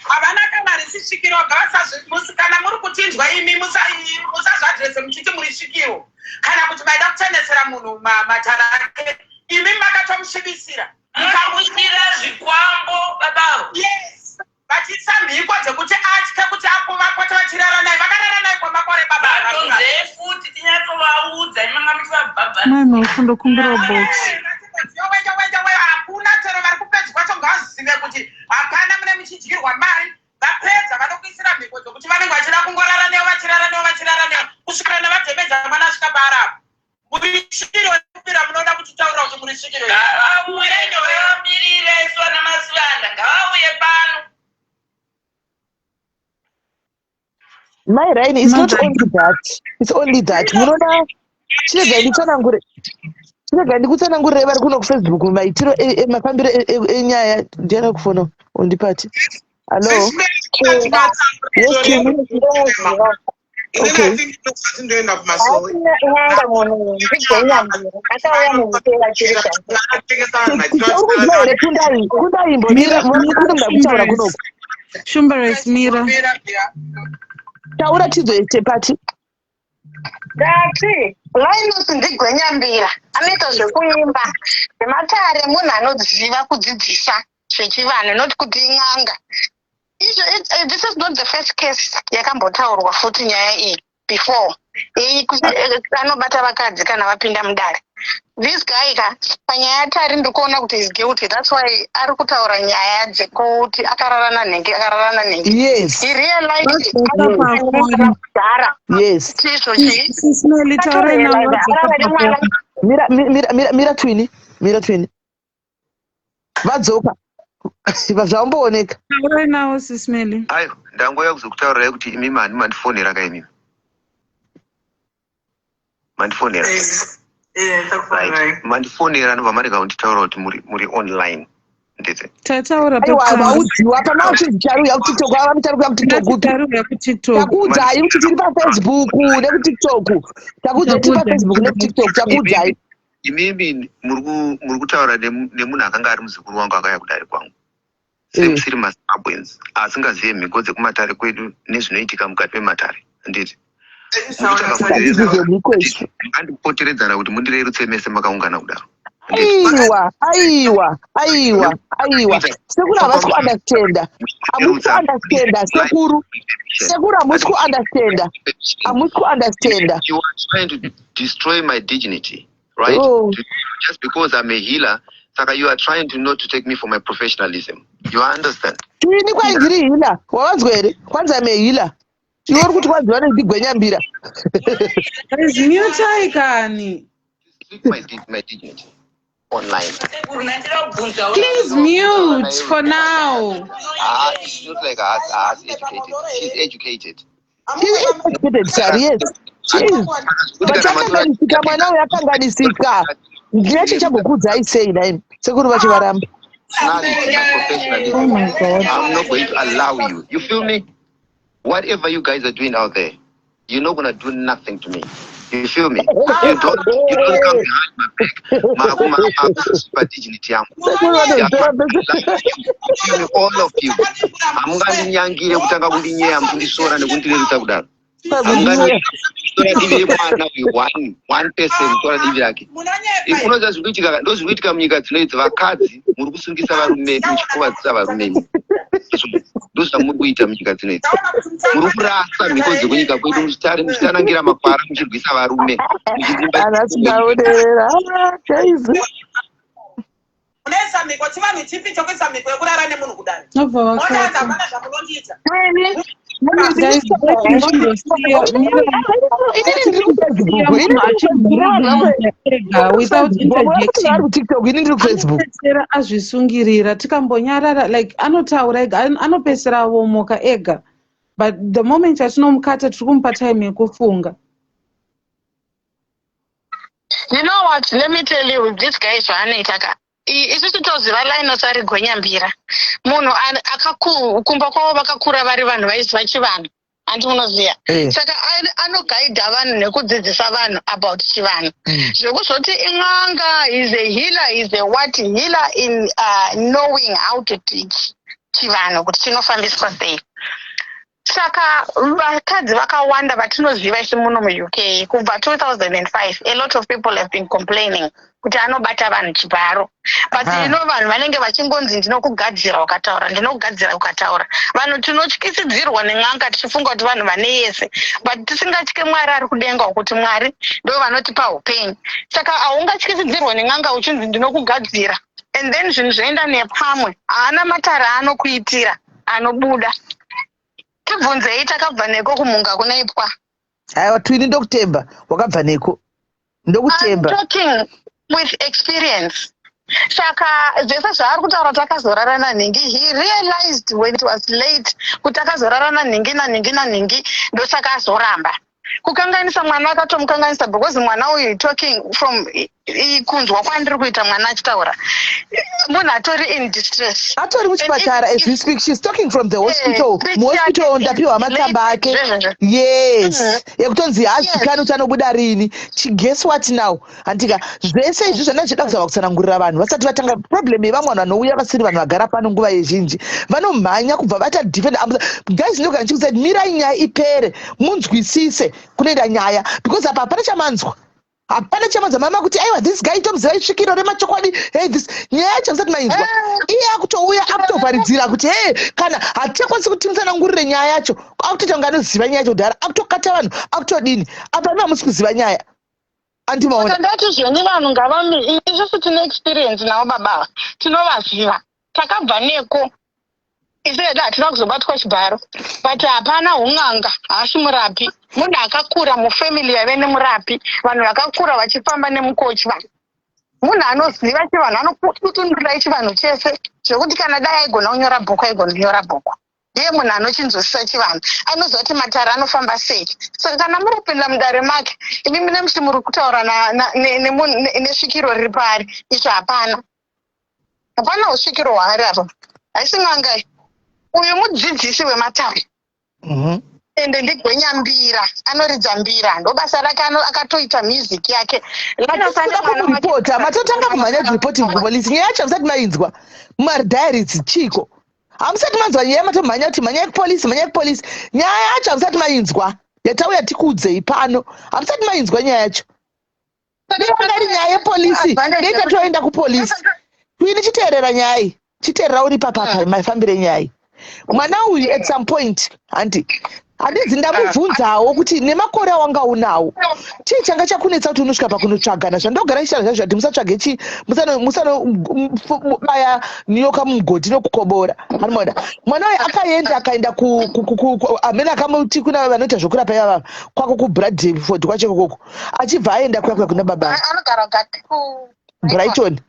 Havana kana risi svikiro. Kana muri kutinzwa imi, musazvadhirese muchiti muri svikiro kana kuti maida kuchenesera munhu matare ake. Imi makatomusvibisira. Mukamushira zvikwambo babavo. Yes, vachiisa mhiko dzekuti atye kuti apo vapote vachirara naye. Vakarara naye kwamakore baba. Vatonzei futi tinyatsovaudza, imanga muchivabhabhara. Mai Mhofu, ndokumbirawo box. Wewe, hakuna chero vari kupedzi kwacho ngavazive kuti hapana mune muchidyirwa mari. Vapedza vanokuisira mhiko dzokuti vanenge vachida kungorara newe, vachirara newe, vachirara newe kusvikira nevadhemedza mwana asvika paarapo. Muri svikiro kupira, munoda kutitaurira kuti muri svikiro. Ngavauye, ngavamirire isu vana Masivanda, ngavauye pano. Mai Raini, it's not only that, it's only that munoona, chiregai nditsanangure, chiregai ndikutsanangurire vari kuno kuFacebook maitiro mafambiro enyaya. Ndiana kufona undipati. Hallo? Yes, Kim. Okay. Ndoenda kumasowe. N'anga munhu ndigwenyambira akauya mumutera chiri. Uri kuziva here Kundai? Kundai, imbomira kune muda kutaura kunoku. Shumbares, mira. Taura tizoite pati. Ndati Linus ndigwenyambira anoita zvekuimba zvematare, munhu anoziva kudzidzisa zvechivanhu, not kuti in'anga izvo. This is not the first case yakambotaurwa futi nyaya iyi before iyi kuti anobata vakadzi kana vapinda mudare. This guy ka, panyaya yaTari ndiri kuona kuti is guilty. That's why ari kutaura nyaya dzekuti akarara nanhenge, akarara nanhenge. He realized Vadzoka pafoni. kudhara chizvo chii. Sismeli, taurai navo, vadzoka pafoni. Mira, mira, mira, mira twini, mira twini, vadzoka zvambooneka. Taurai navo, Sismeli. Aiwa, ndangouya kuzokutaurirai kuti imi mani mandifonera ka, imimi mandifonera. Right, mandifonera, ndobva marega kunditaura kuti muri online, ndete? Tataura Aiwa, pekutanga. Vaudziwa pana uchinzi chariuya kuTikTok, ava muchari kuya kuTikTok kupi? Tariuya kuTikTok. Takuudzai kuti tiri paFacebook nekuTikTok. Takuudzai tiri paFacebook nekuTikTok, takuudzai. Imimi muri kutaura nemunhu akanga ari muzukuru wangu akauya kudare kwangu semusiri maZimbabweans asingazive mhiko dzekumatare kwedu nezvinoitika mukati mematare, handiti? Tatidzize mhiko isu. Andipoteredzana kuti mundirerutse mese makaungana kudaro. Aiwa, aiwa, aiwa, aiwa, sekuru havasi kuunderstanda. Hamusi kuunderstanda, sekuru. Sekuru, hamusi kuunderstanda, hamusi kuunderstanda. You are trying to destroy my dignity, right? Oh. Just because I'm a healer, saka you are trying to not to take me for my professionalism. You understand? Ini kwai ndiri healer, wavanzwa here? Kwanzi I'm a healer. Iwe uri kuti kwanzi vanenge ndigwenyambira. Guys, mutai kani. Strip my dignity online. Please mute for now. Ah, it's not like us, us educated. She's educated. She is educated, sir. Yes, she is. Kuti But kana mazuva- akanganisika mwana uyu, akanganisika. Ndine chichagokuudzai sei naimi, sekuru vacho varamba. Personality, my professionalism. Oh my God. I'm not going to allow you. You feel me? Whatever you guys are doing out there, you're not gonna do nothing to me. You feel me? You don't come behind my back. Ma dignity yangu. Sekuru vanozvitora pese. You feel me? All of you. Hamungandinyangire kutanga kundinyeya, kundisora nekundirerutsa kudaro. Hamunganditora divi remwana uyu, one person tora divi rake. Unoziva zviri kuitika? Ndo zviri kuitika munyika dzinoidzi. Vakadzi muri kusungisa varume, muchikuvadzisa varume. Ndo zvamuri kuita munyika dzinoidzi. Muri kurasa mhiko dzekunyika kwedu, muchitanangira makwara, muchirwisa varume, muchidzimba. Anasikaoderera chaizi. Unoisa mhiko, chivanhu chipi chokuisa mhiko yekurara nemunhu kudai? Nobva Motazi vakata. hapana zvamunondiita. Guys, muchimbosiya Inini ndiri kuFacebook. munhu achibvunza ega without interjecting. Vari kuTikTok, ini ndiri kuFacebook. Anopedzisira azvisungirira tikambonyarara. Like, anotaura ega, anopedzisira avomoka ega, but the moment yatinomukata, tiri kumupa time yekufunga. You know what? Let me tell you, this guy zvaanoita ka. Isusu toziva Linus ari gwenyambira. Munhu kumba kwavo vakakura vari vanhu vaiziva chivanhu. Handi munoziva? Eh. Saka anogaidha vanhu nekudzidzisa vanhu about chivanhu. Zvekuzoti in'anga, is a healer, is a what healer in knowing how to teach chivanhu kuti chinofambiswa sei. Saka vakadzi vakawanda vatinoziva isu muno muUK kubva 2005, a lot of people have been complaining kuti anobata vanhu chibharo, but you know, vanhu vanenge vachingonzi, "Ndinokugadzira ukataura, ndinokugadzira ukataura." Vanhu tinotyisidzirwa nen'anga tichifunga kuti vanhu vane yese, but tisingatye Mwari ari kudenga, kuti Mwari ndo vanotipa upenyu. Saka haungatyisidzirwa nen'anga uchinzi, "Ndinokugadzira," and then zvinhu zvoenda nepamwe. Haana matare aanokuitira anobuda. Tibvunzei, takabva neko kumhunga kunoipwa. Aiwa, twini, ndokutemba wakabva neko, ndokutemba. I'm talking with experience. Saka zvese zvaari kutaura kuti akazorara nanhingi, he realized when it was late kuti akazorara nanhingi, nanhingi, nanhingi, ndosaka azoramba. Kukanganisa mwana, akatomukanganisa, because mwana uyu, talking from kunzwa kwandiri kuita mwana achitaura, munhu atori in distress. Atori muchipatara as we speak. She's talking from the hospital. Speech Muhospital yake ndapiwa matsamba ake. Zvezvezvo. Yes, yekutonzi haazikani kuti anobuda rini. Guess what now? Handika zvese izvi zvanda ndichida kuzama kutsanangurira vanhu vasati vatanga problem yevamwe vanhu vanouya vasiri vanhu vagara pano. Nguva yezhinji vanomhanya kubva vata defend. Guys, ndogara ndichikuti mirai nyaya ipere, munzwisise kunoenda nyaya, because apa hapana chamanzwa, hapana chamanzwa. Mama kuti, "Aiwa, this guy tomuziva, isvikiro remachokwadi." Hey, this nyaya yacho musati mainzwa, iye akutouya akutovharidzira kuti he, kana hatichakwanisi kuti timutsanangurire nyaya yacho, akutoita kunge anoziva nyaya yacho kudhara, akutokata vanhu, akutodini. Apa imi hamusi kuziva nyaya, andimaona? Saka ndati zveni vanhu ngavami, isusu tine experience navo baba, tinovaziva, takabva neko. Isu hedu hatina kuzobatwa chibharo, but hapana un'anga, haasi murapi. Munhu akakura mufamily yaive nemurapi, vanhu vakakura vachifamba nemukochwa. Munhu anoziva chivanhu, anokutundurai chivanhu chese, zvekuti kana dai aigona kunyora bhuku, aigona kunyora bhuku. Ndiye munhu anochinzwisisa chivanhu, anoziva kuti matare anofamba sei. Saka kana muri kupinda mudare make, imi mune muchi muri kutaura nesvikiro riri paari. Izvo hapana, hapana usvikiro hwaari apa. Haisi n'anga iyi. Uyu mudzidzisi wematare, ende ndigwenyambira, anoridza mbira, ndo basa rake. Akatoita music yake. Kuda kumuripota, matotanga kumhanya reporting kupolisi. Nyaya yacho hamusati mainzwa. Mumadiaries chiko? Hamusati manzwa nyaya, matomhanya kuti mhanyai kupolisi, mhanyai kupolisi. Nyaya yacho hamusati mainzwa. Yatauya tikuudzei pano, hamusati mainzwa nyaya yacho. Dai yanga iri nyaya yepolisi, dai tatoenda kupolisi. Twini, chiteerera nyaya iyi, chiteerera uri papapa mafambire enyaya iyi. Mwana uyu at some point, handi handidzi, ndamubvunzawo kuti nemakore awanga unawo, chii changa chakunetsa kuti unosvika pakunotsvagana? Zvandogara ichitaura zvazvo kuti musatsvage chi, musanobaya nyoka mumugodhi nokukobora. Anomaona mwana uyu akaenda, akaenda amene akamuti kuna vanoita zvokurapa ivava kwako kuBradford kwacho ikokoko, achibva aenda kuya kuya kuna baba. Anogara gati ku Brighton,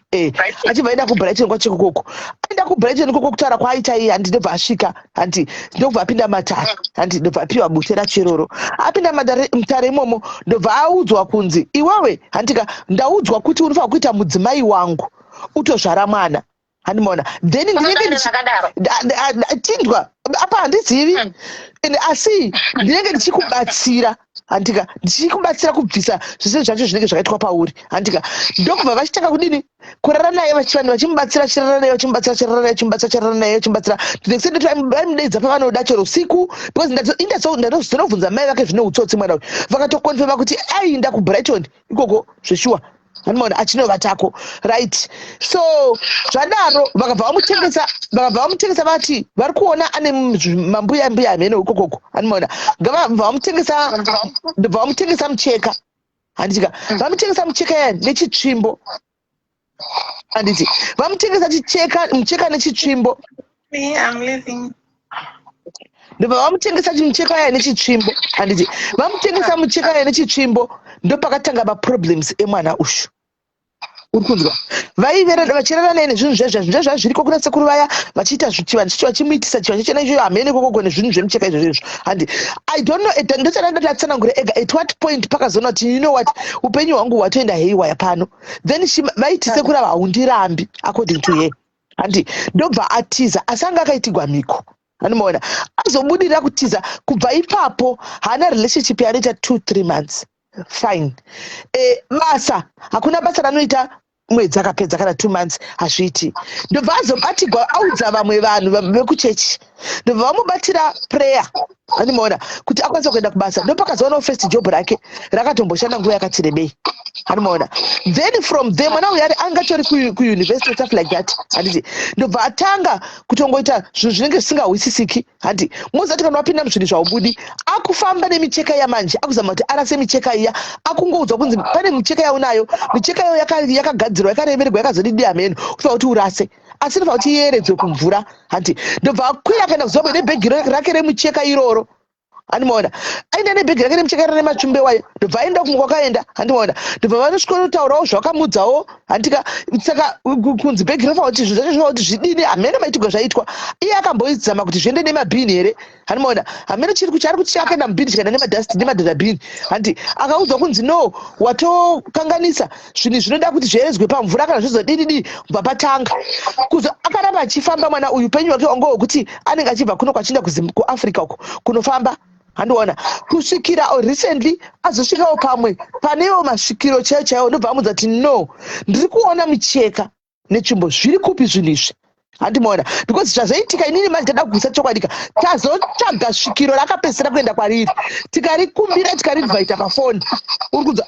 achibva aenda kuBrighton kwacho ikokoko. Aenda kuBrighton ikoko, kutaura kwaaita iye, handi, ndobva asvika, handi, ndobva apinda matare, handi, ndobva apiwa bute racho iroro. Apinda matare, mutare imomo, ndobva audzwa kunzi, "Iwewe, handika, ndaudzwa kuti unofanira kuita mudzimai wangu, utozvara mwana." Handimaona, then ndinenge Dare rakadaro. Tindwa apa, handizivi. Ende asi ndinenge ndichikubatsira, handika, ndichikubatsira kubvisa zvese zvacho zvinenge zvakaitwa pauri, handika. Ndokubva vachitanga kudini, kurara naye, vanhu vachimubatsira, vachirara naye, vachimubatsira, vachirara naye, vachimubatsira, vachirara naye, vachimubatsira, to the extent kuti vaimudeedza pavanoda chero usiku, because ndazonobvunza mai vake zvine utsotsi mwana uyu, vakatoconfirma kuti ainda kuBrighton ikoko zveshuwa, anomaona achinovatako, right? So zvadaro vakabva vamutengesa, vakabva vamutengesa, vati vari kuona ane mambuya mbuya amene ikokoko, anomaona, ngavabva vamutengesa, ndobva vamutengesa mucheka, handitika? Vamutengesa mucheka yani nechitsvimbo, handiti? Vamutengesa chicheka, mucheka nechitsvimbo. Me, I'm leaving. Ndobva vamutengesa chimucheka yaya nechitsvimbo, handiti? Vamutengesa mucheka yaya nechitsvimbo, ndopakatanga maproblems emwana ushu. Uri kunzwa, vaivera vachirara naye nezvinhu zvezvo, zvinhu zvezvo zviriko kuna sekuru vaya, vachiita zvichiva vachimuitisa chiva chichena ichoyo hamene kokoko nezvinhu zvemucheka izvozvo izvo, handi? I don't know, ndochada ndati atsanangure ega at what point pakazoona kuti, you know what, upenyu hwangu hwatoenda haywire pano. Then vaiti sekuru ava, "Haundirambi," according to her, handi? Ndobva atiza, asi anga akaitigwa mhiko, anomaona. Azobudirira kutiza. Kubva ipapo haana relationship yaanoita 2-3 months, fine. Basa hakuna basa ranoita, mwedzi akapedza kana 2 months hazviiti. Ndobva azobatigwa, audza vamwe vanhu vekuchechi, ndobva vamubatira prayer, anomaona, kuti akwanise kuenda kubasa. Ndopakazoonawo first job rake rakatomboshanda nguva yakati rebei, anomaona. Then from there mwana uyu ari angatori kuuniversity, stuff like that, handiti? Ndobva atanga kutongoita zvinhu zvinenge zvisingahwisisiki, handi? Mozati kana wapinda muzvinhu zvaubudi, akufamba nemicheka iya manje, akuzama kuti arase micheka iya, akungoudzwa kunzi pane micheka yaunayo, micheka iyo yakagadzirwa, yakaremererwa, yakazodidi hameno, kufa kuti urase, asi inofanira kuti iyeredzwe kumvura, handi? Ndobva akwira akaenda kuZimbabwe nebhegi rake remucheka iroro, handimaona. Aenda nebhegi rake remucheka rine machumbe wayo, ndobva aenda kumwe kwakaenda, handimaona. Ndobva vanosvikotaurawo zvavakamudzawo, handika? Saka kunzi bhegi rinofanira kuti zvinhu zvacho zvinofanira kuti zvidini, hameno maitirwa zvaitwa. Iye akamboizama kuti zviende nemabhini here, handimaona, hameno chiri kuti ari kuti chakaenda mubhini, chikaenda nemadust nemadhadhabhini, handi? Akaudzwa kunzi, "No, watokanganisa zvinhu, zvinoda kuti zvieredzwe pamvura kana zvizodini dii." Bva patanga kuzo akaramba achifamba mwana uyu, upenyu hwake hwanga hwekuti anenge achibva kuno kwachienda kuAfrica uko kunofamba, handiona, kusvikira recently azosvikawo pamwe panewo masvikiro chaiwo chaiwo. Ndobva amudza kuti, "No, ndiri kuona micheka netsvimbo, zviri kupi zvinhu izvi?" Handimaona, because zvazoitika inini manje tada kugwisa chokwadika, tazotsvaga svikiro rakapedzisira kuenda kwariri, tikarikumbira, tikarivhaita pafoni, uri kunzwa?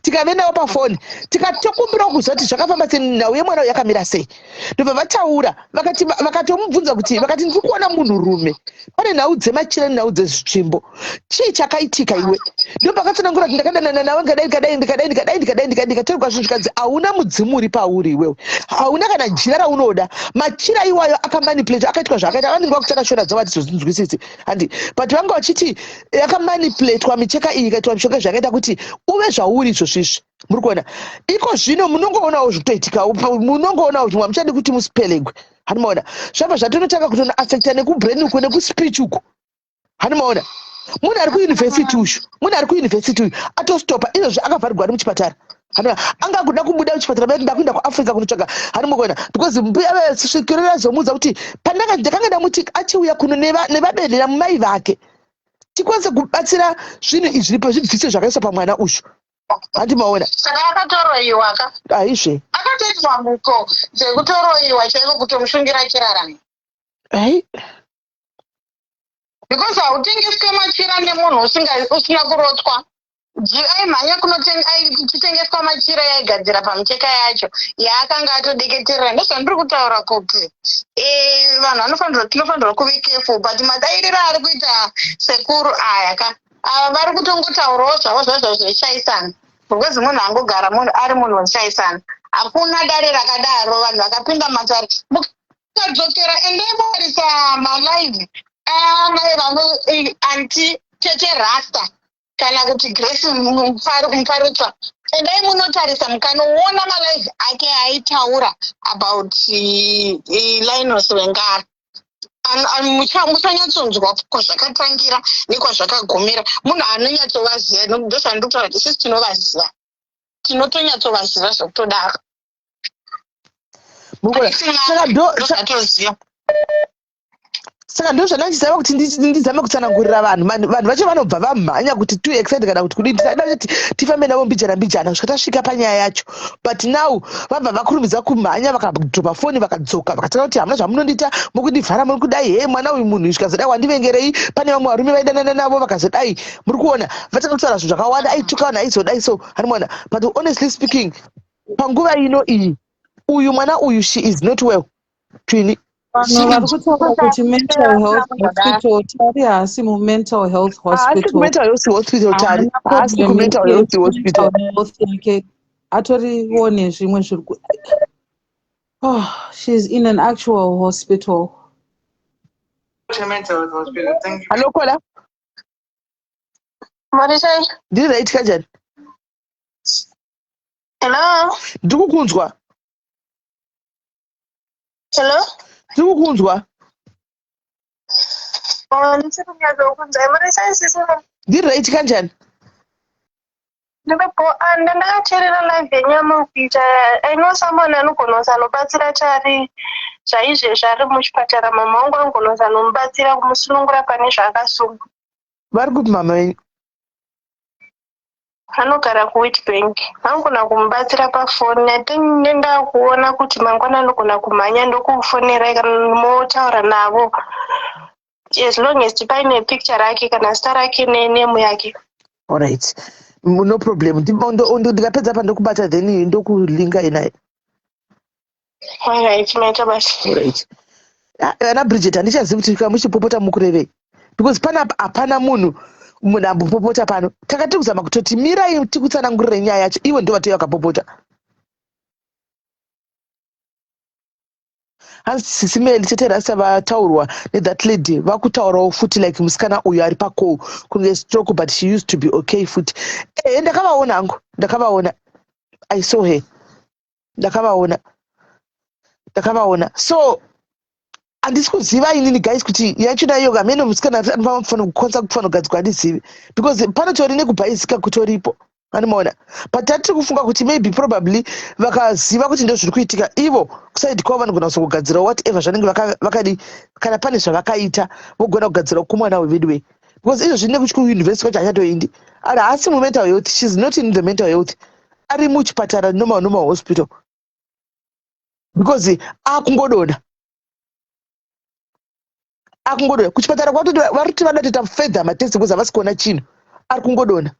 Tikave navo pafoni, tikatokumbirawo kuziva kuti zvakafamba sei, nhau yemwana uyu yakamira sei. Ndobva vataura, vakati, vakatomubvunza kuti, vakati, "Ndiri kuona munhurume pane nhau dzemachira nenhau dzezvitsvimbo, chii chakaitika iwe?" Ndopakatsanangura kuti, "Ndakadanana nawe, ndikadai, ndikadai, ndikadai, ndikadai, ndikadai, ndikadai, ndikatorwa zvinhu." Zvikanzi, "Hauna mudzimu uri pauri iwewe, hauna kana jira raunoda. Machira iwayo akamanipulate, akaitwa zvaakaita." Vanenge vakutanga shona dzavo, hatizozvinzwisisi, handi? But vanga vachiti yakamanipulatwa micheka iyi, ikaitwa mishonga, zvakaita kuti uve zvauri izvozvizvi. Muri kuona iko zvino, munongoonawo zvikutoitika, munongoonawo zvimwe, hamuchadi kuti musipelegwe, handimaona? Zvabva zvatonotanga kutonoaffecta nekubrain uko, nekuspeech uko, handimaona? Munhu ari kuuniversity uyu, munhu ari kuuniversity uyu atostopa izvozvi, akavharirwa ari muchipatara, handimaona? Anga kuda kubuda muchipatara, vaiti, "Ndakuenda kuAfrica kunotsvaga," handimaona? Because mbuya svikiro razomuudza kuti, "Pandanga ndakanga ndamuti achiuya kuno nevabereki namai vake, tikwanise kubatsira zvinhu izvi zviripo, zvibvise zvakaiswa pamwana uyu," handimaona? Saka akatoroyiwa ka? Aizve. Akatoitwa mhuko dzekutoroyiwa chaiko, kutomusungira achirarama. Ai. Because hautengeswe machira nemunhu usina kurotswa. Aimhanya kuchitengeswa machira yaigadzira pamucheka yacho yaakanga atodeketerera. Ndozvandiri kutaura kuti vanhu vanofanirwa, tinofanirwa kuve careful, but madairiro ari kuita sekuru aya ka, ava vari kutongotaurawo zvavo zvazvo zveshaisana, because munhu angogara munhu ari munhu weshaisana. Hakuna dare rakadaro. Vanhu vakapinda matare, mukadzokera, endai motarisa malive amai vano anti Tete Rasta kana kuti Grace Muparutsa. Endai munotarisa, mukanoona malive ake aitaura about Linus Wengara, muchanyatsonzwa kwazvakatangira nekwazvakagumira. Munhu anonyatsovaziva, ndozvandiri kutaura kuti isusu tinovaziva, tinotonyatsovaziva zvekutodaro. Saka Saka ndo zvandachiziva kuti ndizame kutsanangurira vanhu. Vanhu vacho vanobva vamhanya kuti too excited kana kuti kudii. Tisada kuti tifambe navo mbijana mbijana kusvika tasvika panyaya yacho, but now vabva vakurumidza kumhanya, vakadropa foni, vakadzoka, vakatanga kuti hamuna zvamunondiita, mukundivhara, muri kudai he mwana uyu munhu zvikazodai, wandivengerei, pane vamwe varume vaidanana navo vakazodai. Muri kuona vatanga kutaura zvinhu zvakawanda, aituka vanhu, aizodai. So hanimona, but honestly speaking, panguva ino iyi, uyu mwana uyu, she is not well, twini. Vanhu vari kutaura kuti mental health hospital, Tari haasi mumental health Haasi hospital. Kumental health hospital, Tari haasi kumental health hospital. Health yake atoriwo nezvimwe zviri oh, she's in an actual hospital. Mental health hospital. Thank you. Hallo caller. Marisai. Ndiri right kanjani? Hello. Ndiri kukunzwa. Hello. Ndiri kukunzwa. Oh, ndiri kunyatsokunzwa. Marisai sisi. Ndiri right kanjani? Ndiripo, ndakateerera live yenyama kuita. I know someone anogona kusanobatsira Tari zvaizvezvi ari muchipatara. Mama wangu anogona kusanomubatsira kumusunungura pane zvaakasungwa. Vari kupi mama venyu? Anogara kuWitbank. Anogona kumubatsira pafoni. I think nenda kuona kuti mangwana anogona kumhanya, ndokufonerai kana motaura navo, as long as paine picture rake kana zita rake nename yake. Alright, no problem. Ndikapedza pa ndokubata, then ndokulinga inaye. Alright, maita basa. Alright. Ah, ana Bridget, handichazivi kuti kana muchipopota mukurevei, because panapa hapana munhu ambopopota pano. Takati kuzama kutoti mirai tikutsanangurire nyaya yacho, iwe ndo vatoi vakapopota. Hanzi sisimeli chete Rasta vataurwa nethat lady, vakutaurawo futi like musikana uyu ari pacall kunge stroke, but she used to be okay futi. Ehe, ndakavaona hangu, ndakavaona. I saw her, ndakavaona, ndakavaona. So handisi kuziva inini guys kuti yachona iyo kamene musikana anofanira kukwanisa kufanira kugadzirwa, handizivi, because panotori nekubhaizika kutoripo, anomaona. But tatiri kufunga kuti maybe probably vakaziva kuti ndo zviri kuitika, ivo kuside kwavo vanogona kuzongogadzirawo whatever zvanenge vakadi, kana pane zvavakaita vogona kugadzirawo kumwana weveduwe, because izvo zvine kuti kuuniversity kwacho hachatoendi. Ari haasi mumental health, she's not in the mental health, ari muchipatara, normal, normal hospital, because akungodona, akungodona kuchipatara kwatoti vari kuti vada kutoita further matest because havasi kuona chinhu, ari kungodona,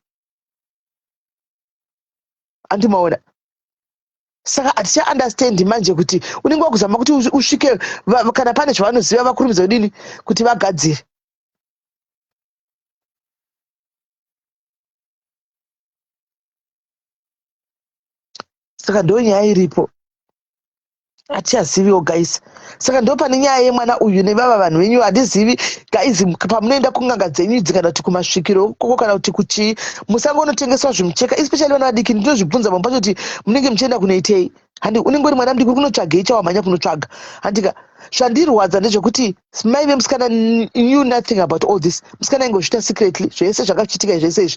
andimaona. Saka hatichaunderstand manje kuti unenge wakuzama kuti usvike kana pane zvavanoziva vakurumidza kudini kuti vagadzire. Saka ndo nyaya iripo, hatichaziviwo guys. Saka ndo pane nyaya yemwana uyu nevava vanhu venyu. Handizivi guys, pamunoenda kun'anga dzenyu idzi kana kuti kumasvikiro koko kana kuti kuchii, musangonotengeswa zvimucheka, especially vana vadiki. Ndinozvibvunza pamwe pacho kuti munenge muchienda kunoitei? Handi unenge uri mwana mudiki, uri kunotsvagei chawamhanya kunotsvaga? Handika zvandirwadza ndezvekuti mai vemusikana knew nothing about all this. Musikana aingozviita secretly zvese zvakachitika zvese izvi.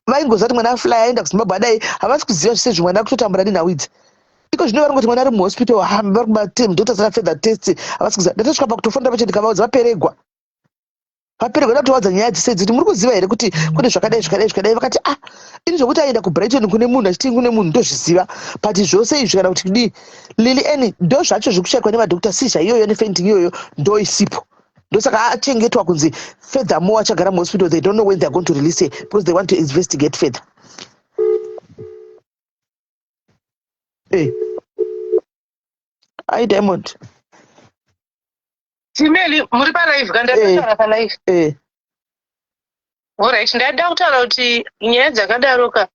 Vaingoziva kuti mwana afly aenda kuZimbabwe adai, havasi kuziva zvese izvi. Mwana kutotambura nenhau idzi iko zvino, vari ngoti mwana ari muhospital, vari kumadoctors further test, havasi kuziva. Ndatosvika pakutofonera pacho ndikavaudza, vaperegwa, vaperegwa. Ndatovaudza nyaya dzese idzi kuti muri kuziva here kuti kune zvakadai, zvakadai, zvakadai. Vakati, ah, ini zvokuti aenda kuBrighton kune munhu achiti kune munhu ndozviziva, but zvose izvi kana kuti kudii, Lily, ndo zvacho zvekushayikwa nemadoctor, seizure iyoyo nefainting iyoyo ndo isipo. Ndosaka achengetwa kunzi furthermore achagara muhospital. They don't know when they are going to release her because they want to investigate further. Hey. Ai Diamond. Timeli muri palive ka ndataura eh. palive. Eh. Alright, ndaida kutaura kuti nyaya dzakadaro ka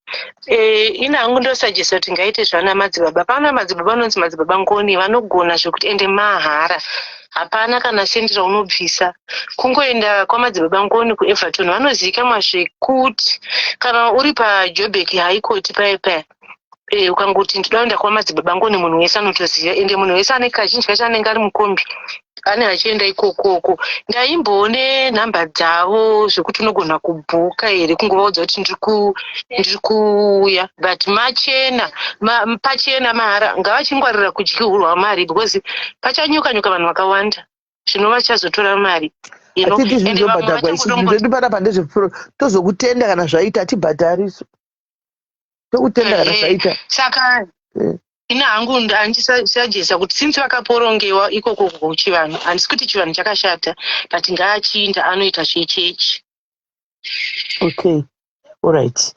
eh, ini hangu ndosajesa kuti ngaite zvana madzibaba. Pana madzibaba anonzi madzibaba Ngoni vanogona zvekuti ende mahara. Hapana kana sendi raunobvisa. Kungoenda kwamadzibaba Ngoni kuEverton vanozivikanwa zvekuti kana uri paJoburg High Court paye paya eh, ukangoti ndinoda kuenda kwamadzibaba Ngoni munhu wese anotoziva ende munhu wese ane kazhinji kacho anenge ari mukombi ane achienda ikokoko ndaimboone nhamba dzavo zvekuti unogona kubhuka here kungovaudza kuti ndiri kuuya but machena ma, pachena mahara ngavachingwarira kudyirwa mari because pachanyuka nyuka vanhu vakawanda zvino vachazotora mari you know, Hatidi ende vamwe zvinobhadharwa isu vachangodongo zvedu panapa ndezvepro tozokutenda kana zvaita hatibhadhari isu tokutenda kana Ehe. zvaita Saka Eh. ini hangu handisajesa kuti since vakaporongewa ikoko kuchivanhu handisi kuti chivanhu chakashata but ngaachiinda anoita zvechechi. Okay, alright.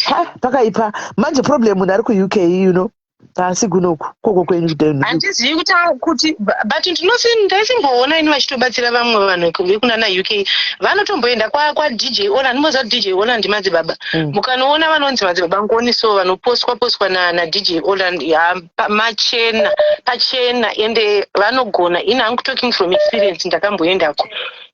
Ha, pakaipa manje problem munhu ari kuUK you know haasi kunoku koko kwenyu kudenu. Handizivi kuti kuti but ndinosi ndaisimboona ini vachitobatsira vamwe vanhu vekunana UK vanotomboenda kwa kwa DJ Ola ndimoziva kuti DJ Ola ndimadzibaba mukanoona vanonzi madzibaba Ngoni so vanoposwa poswa na, na DJ Ola ya, pa, machena pachena ende vanogona ini hangu talking from experience ndakamboendako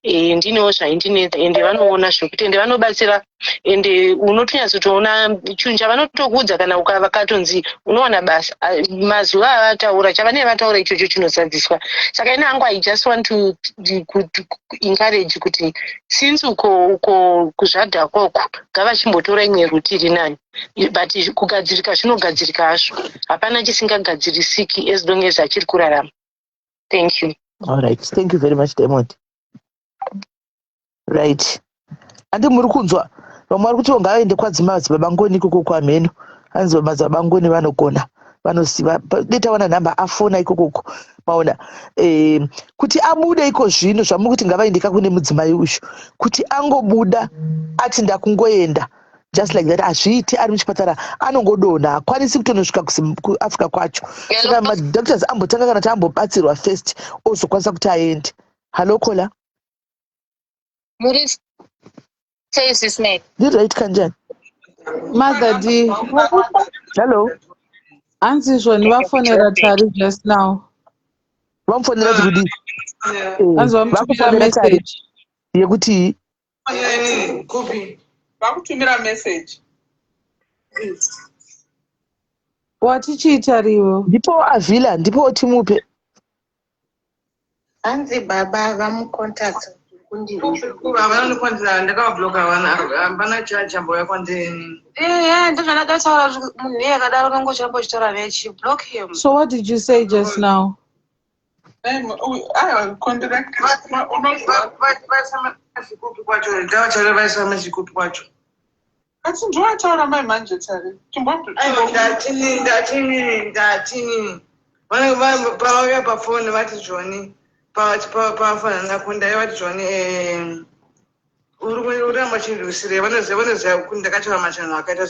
e, ndinewo zvaindinetsa ende vanoona zvekuti ende vanobatsira ende unotonyatsotoona chinhu chavanotokuudza kana vakatonzi unowana basa mazuva avataura chavanenge vataura ichocho chinozadziswa saka ini hangu i just want to, to, to encourage kuti since uko uko kuzvadhakwa uku ngavachimbotora imwe ruti iri nani but kugadzirika zvinogadzirika hazvo hapana chisingagadzirisiki as long as achiri kurarama thank you. All right, thank you very much Diamond. Right, andi muri kunzwa vamwe vari kuti ngavaende kwadzimadzibaba Ngoni ikoko kwamheno hanzi madzibaba Ngoni vanogona vanoziva dai tawana nhamba afona ikokoko maona eh, kuti abude iko zvino zvamuri kuti ngavaende ka kune mudzimai uyu kuti angobuda ati ndakungoenda just like that hazviiti ari muchipatara anongodonha hakwanisi kutonosvika kuAfrica kwacho saka madoctors ambotanga kana kuti ambobatsirwa first ozokwanisa kuti aende. Hallo kola. Muri sei sis Mary? Ndiright kanjani? Mother D. Hello. Hanzi zvoni vafonera Tari just now. Vamufonera kuti kudii? Hanzi vamutumira Vakufonera Tari message. yekuti Kupi? Vakutumira message. Watichiita rivo. Ndipo Avila, ndipo timupe. Hanzi baba vamucontact Vanondikwanzira ndakavabloka vana hapana chambouya kwandiri. Ehe, ndozvandakataura kuti munhu iye akadaro unongochiramba uchitaura naye chi block him. So what did you say just now? Vaisa kwacho ndavachare vaisa mazikupi kwacho. Asi ndiwataura mai manje Tari. Aiwa ndatini ndatini ndatini pavauya pafoni vati Joni pavafanana kundai vati Joni uri kuramba uchirwisirei vanoziva vanoziva kuti ndakataura machanhu akaita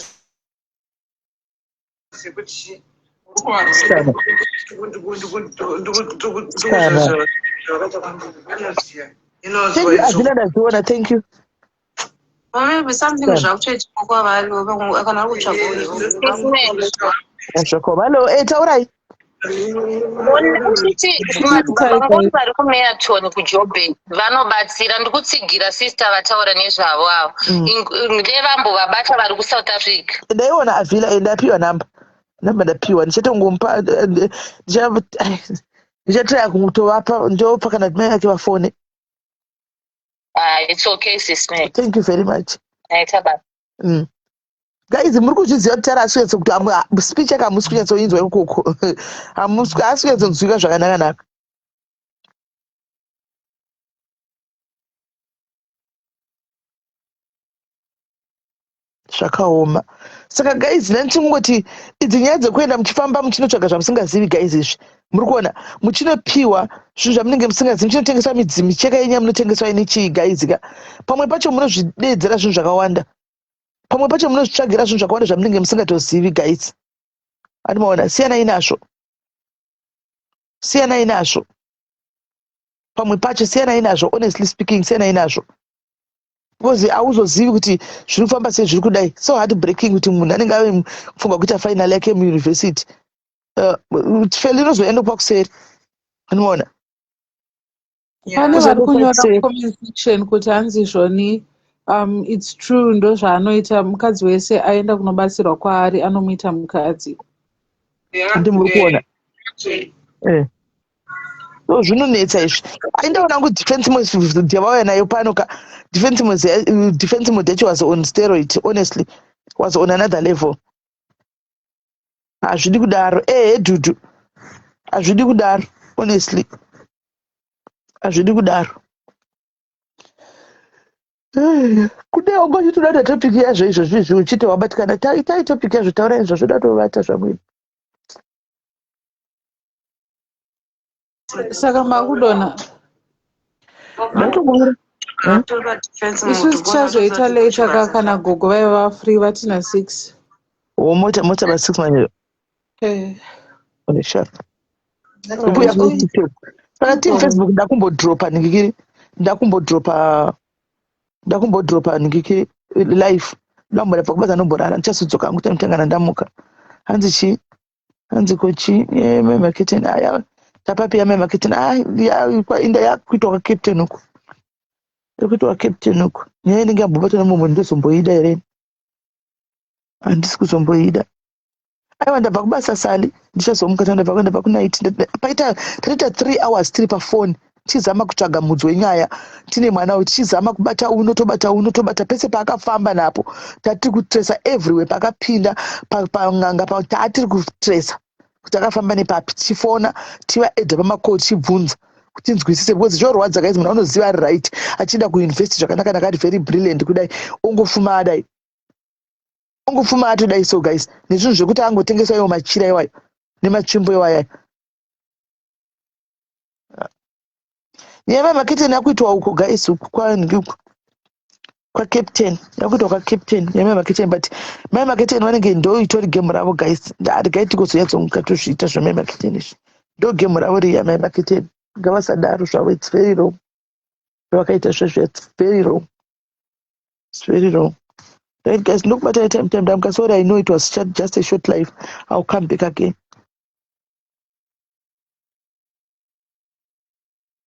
sekuti Sikana. Sikana. vanoziva Thank you Avila ndaziona thank you. Or maybe something Sikana. zvakutoitika kwavari vamwe kana vari kutsvaga Zvakoma. Hello, eh taurai. Kuti madzibaba Ngoni vari kuMeyaton kuJoburg vanobatsira ndikutsigira sister vataura nezvavo avo ndevambovabata vari kuSouth Africa. Ndaiona Avila eh, ndapiwa namba. Namba ndapiwa ndichatongomupa ndichatraya kutovapa ndopa kana mai vake vafone. Ah, it's okay sis Mary. Thank you very much. Aita baba. Guys, muri kuzviziva kuti Tara asi kunyatso kuti speech yake hamusi kunyatsoinzwa ikoko. Hamusi haasi kunyatsonzwika zvakanaka naka. Zvakaoma. Saka guys, ndandichingokuti idzi nyaya dzekuenda muchifamba muchinotsvaga zvamusingazivi guys izvi. Muri kuona muchinopiwa zvinhu zvamunenge musingazivi, muchinotengeswa midzi, micheka yenyu yamunotengeswa ine chii guys ka. Pamwe pacho munozvideedzera zvinhu zvakawanda. Pamwe pacho munozvitsvagira zvinhu zvakawanda zvamunenge musingatozivi guys. Andimaona, siyanai nazvo. Siyanai nazvo. Pamwe pacho siyanai nazvo, honestly speaking, siyanai nazvo. Because hauzozivi kuti zviri kufamba sei, zviri kudai. So heartbreaking kuti munhu anenge ave kufunga kuita final yake muuniversity. Feli inozoenda kupa kuseri. Anoona? Pane vari kunyora comment section kuti hanzi zvoni it's true, ndozvaanoita mukadzi wese aenda kunobatsirwa kwaari anomuita mukadzi. Ndi muri kuona? So zvinonetsa izvi. Aindaona hangu defense mode yavauya nayo pano ka. Defense mode yacho was on steroid, honestly. Was on another level. Hazvidi kudaro. Dudu. Hazvidi kudaro, honestly. Hazvidi kudaro. Kune wanga uchitoda topic yazvo izvozvo izvi uchiti wabatikana. Itai topic yazvo, taurai izvozvo, da tovata zvamweni. Saka makudona. Ndatokuona. Isu tichazoita later ka kana gogo vaiva free vatina 6. Oh, mota ba 6 manje. Okay, sure. Kubuya ku TikTok. Saka team Facebook ndakumbodropa ndikiri ndakumbodropa ndikiri live. Ndambobva kubasa, ndomborara, ndichazodzoka hangu time ndamuka. Hanzi chi? Hanzi ko chi? Mai Marketing aya. Tapapi ya mai Marketing? Ah, ya kwa inda yakuitwa kwa captain uku. Yakuitwa kwa captain uku. Nyaya inenge yambobatwa nemumwe ndozomboida here? Handisi kuzomboida. Aiwa, ndabva kubasa sali, ndichazomuka, ndabva kunight. Paita tatoita 3 hours tiri pafoni tichizama kutsvaga mudzi wenyaya. Tine mwana uyu, tichizama kubata uno, tobata uno, tobata pese paakafamba napo. Tatiri kutresa everywhere paakapinda pang'anga, taatiri kutresa kuti akafamba nepapi, tichifona tivaedha pamacall, tichibvunza kuti tinzwisise, because chorwadza guys, munhu anoziva ari right, achienda kuuniversity zvakanaka naka, ari very brilliant kudai, ongofuma adai, ongofuma atodai. So guys, nezvinhu zvekuti angotengesa iwo machira iwayo nematsvimbo iwayo, nyaya yemaketeni yakuitwa uko guys, uku kwangi uku kwacaptain, yakuitwa kwacaptain nyaya yemaketeni. But mai Maketeni vanenge ndo itori game ravo guys. Regai tigozonyatsomuka tozviita zvamai Maketeni izvi. Ndo game ravo riya mai Maketeni, ngavasadaro zvavo. It's very wrong zvavakaita zvezvo, it's very wrong, it's very wrong. Right guys, ndokubatai time time ndamuka. Sorry, I know it was just a short live. I'll come back again.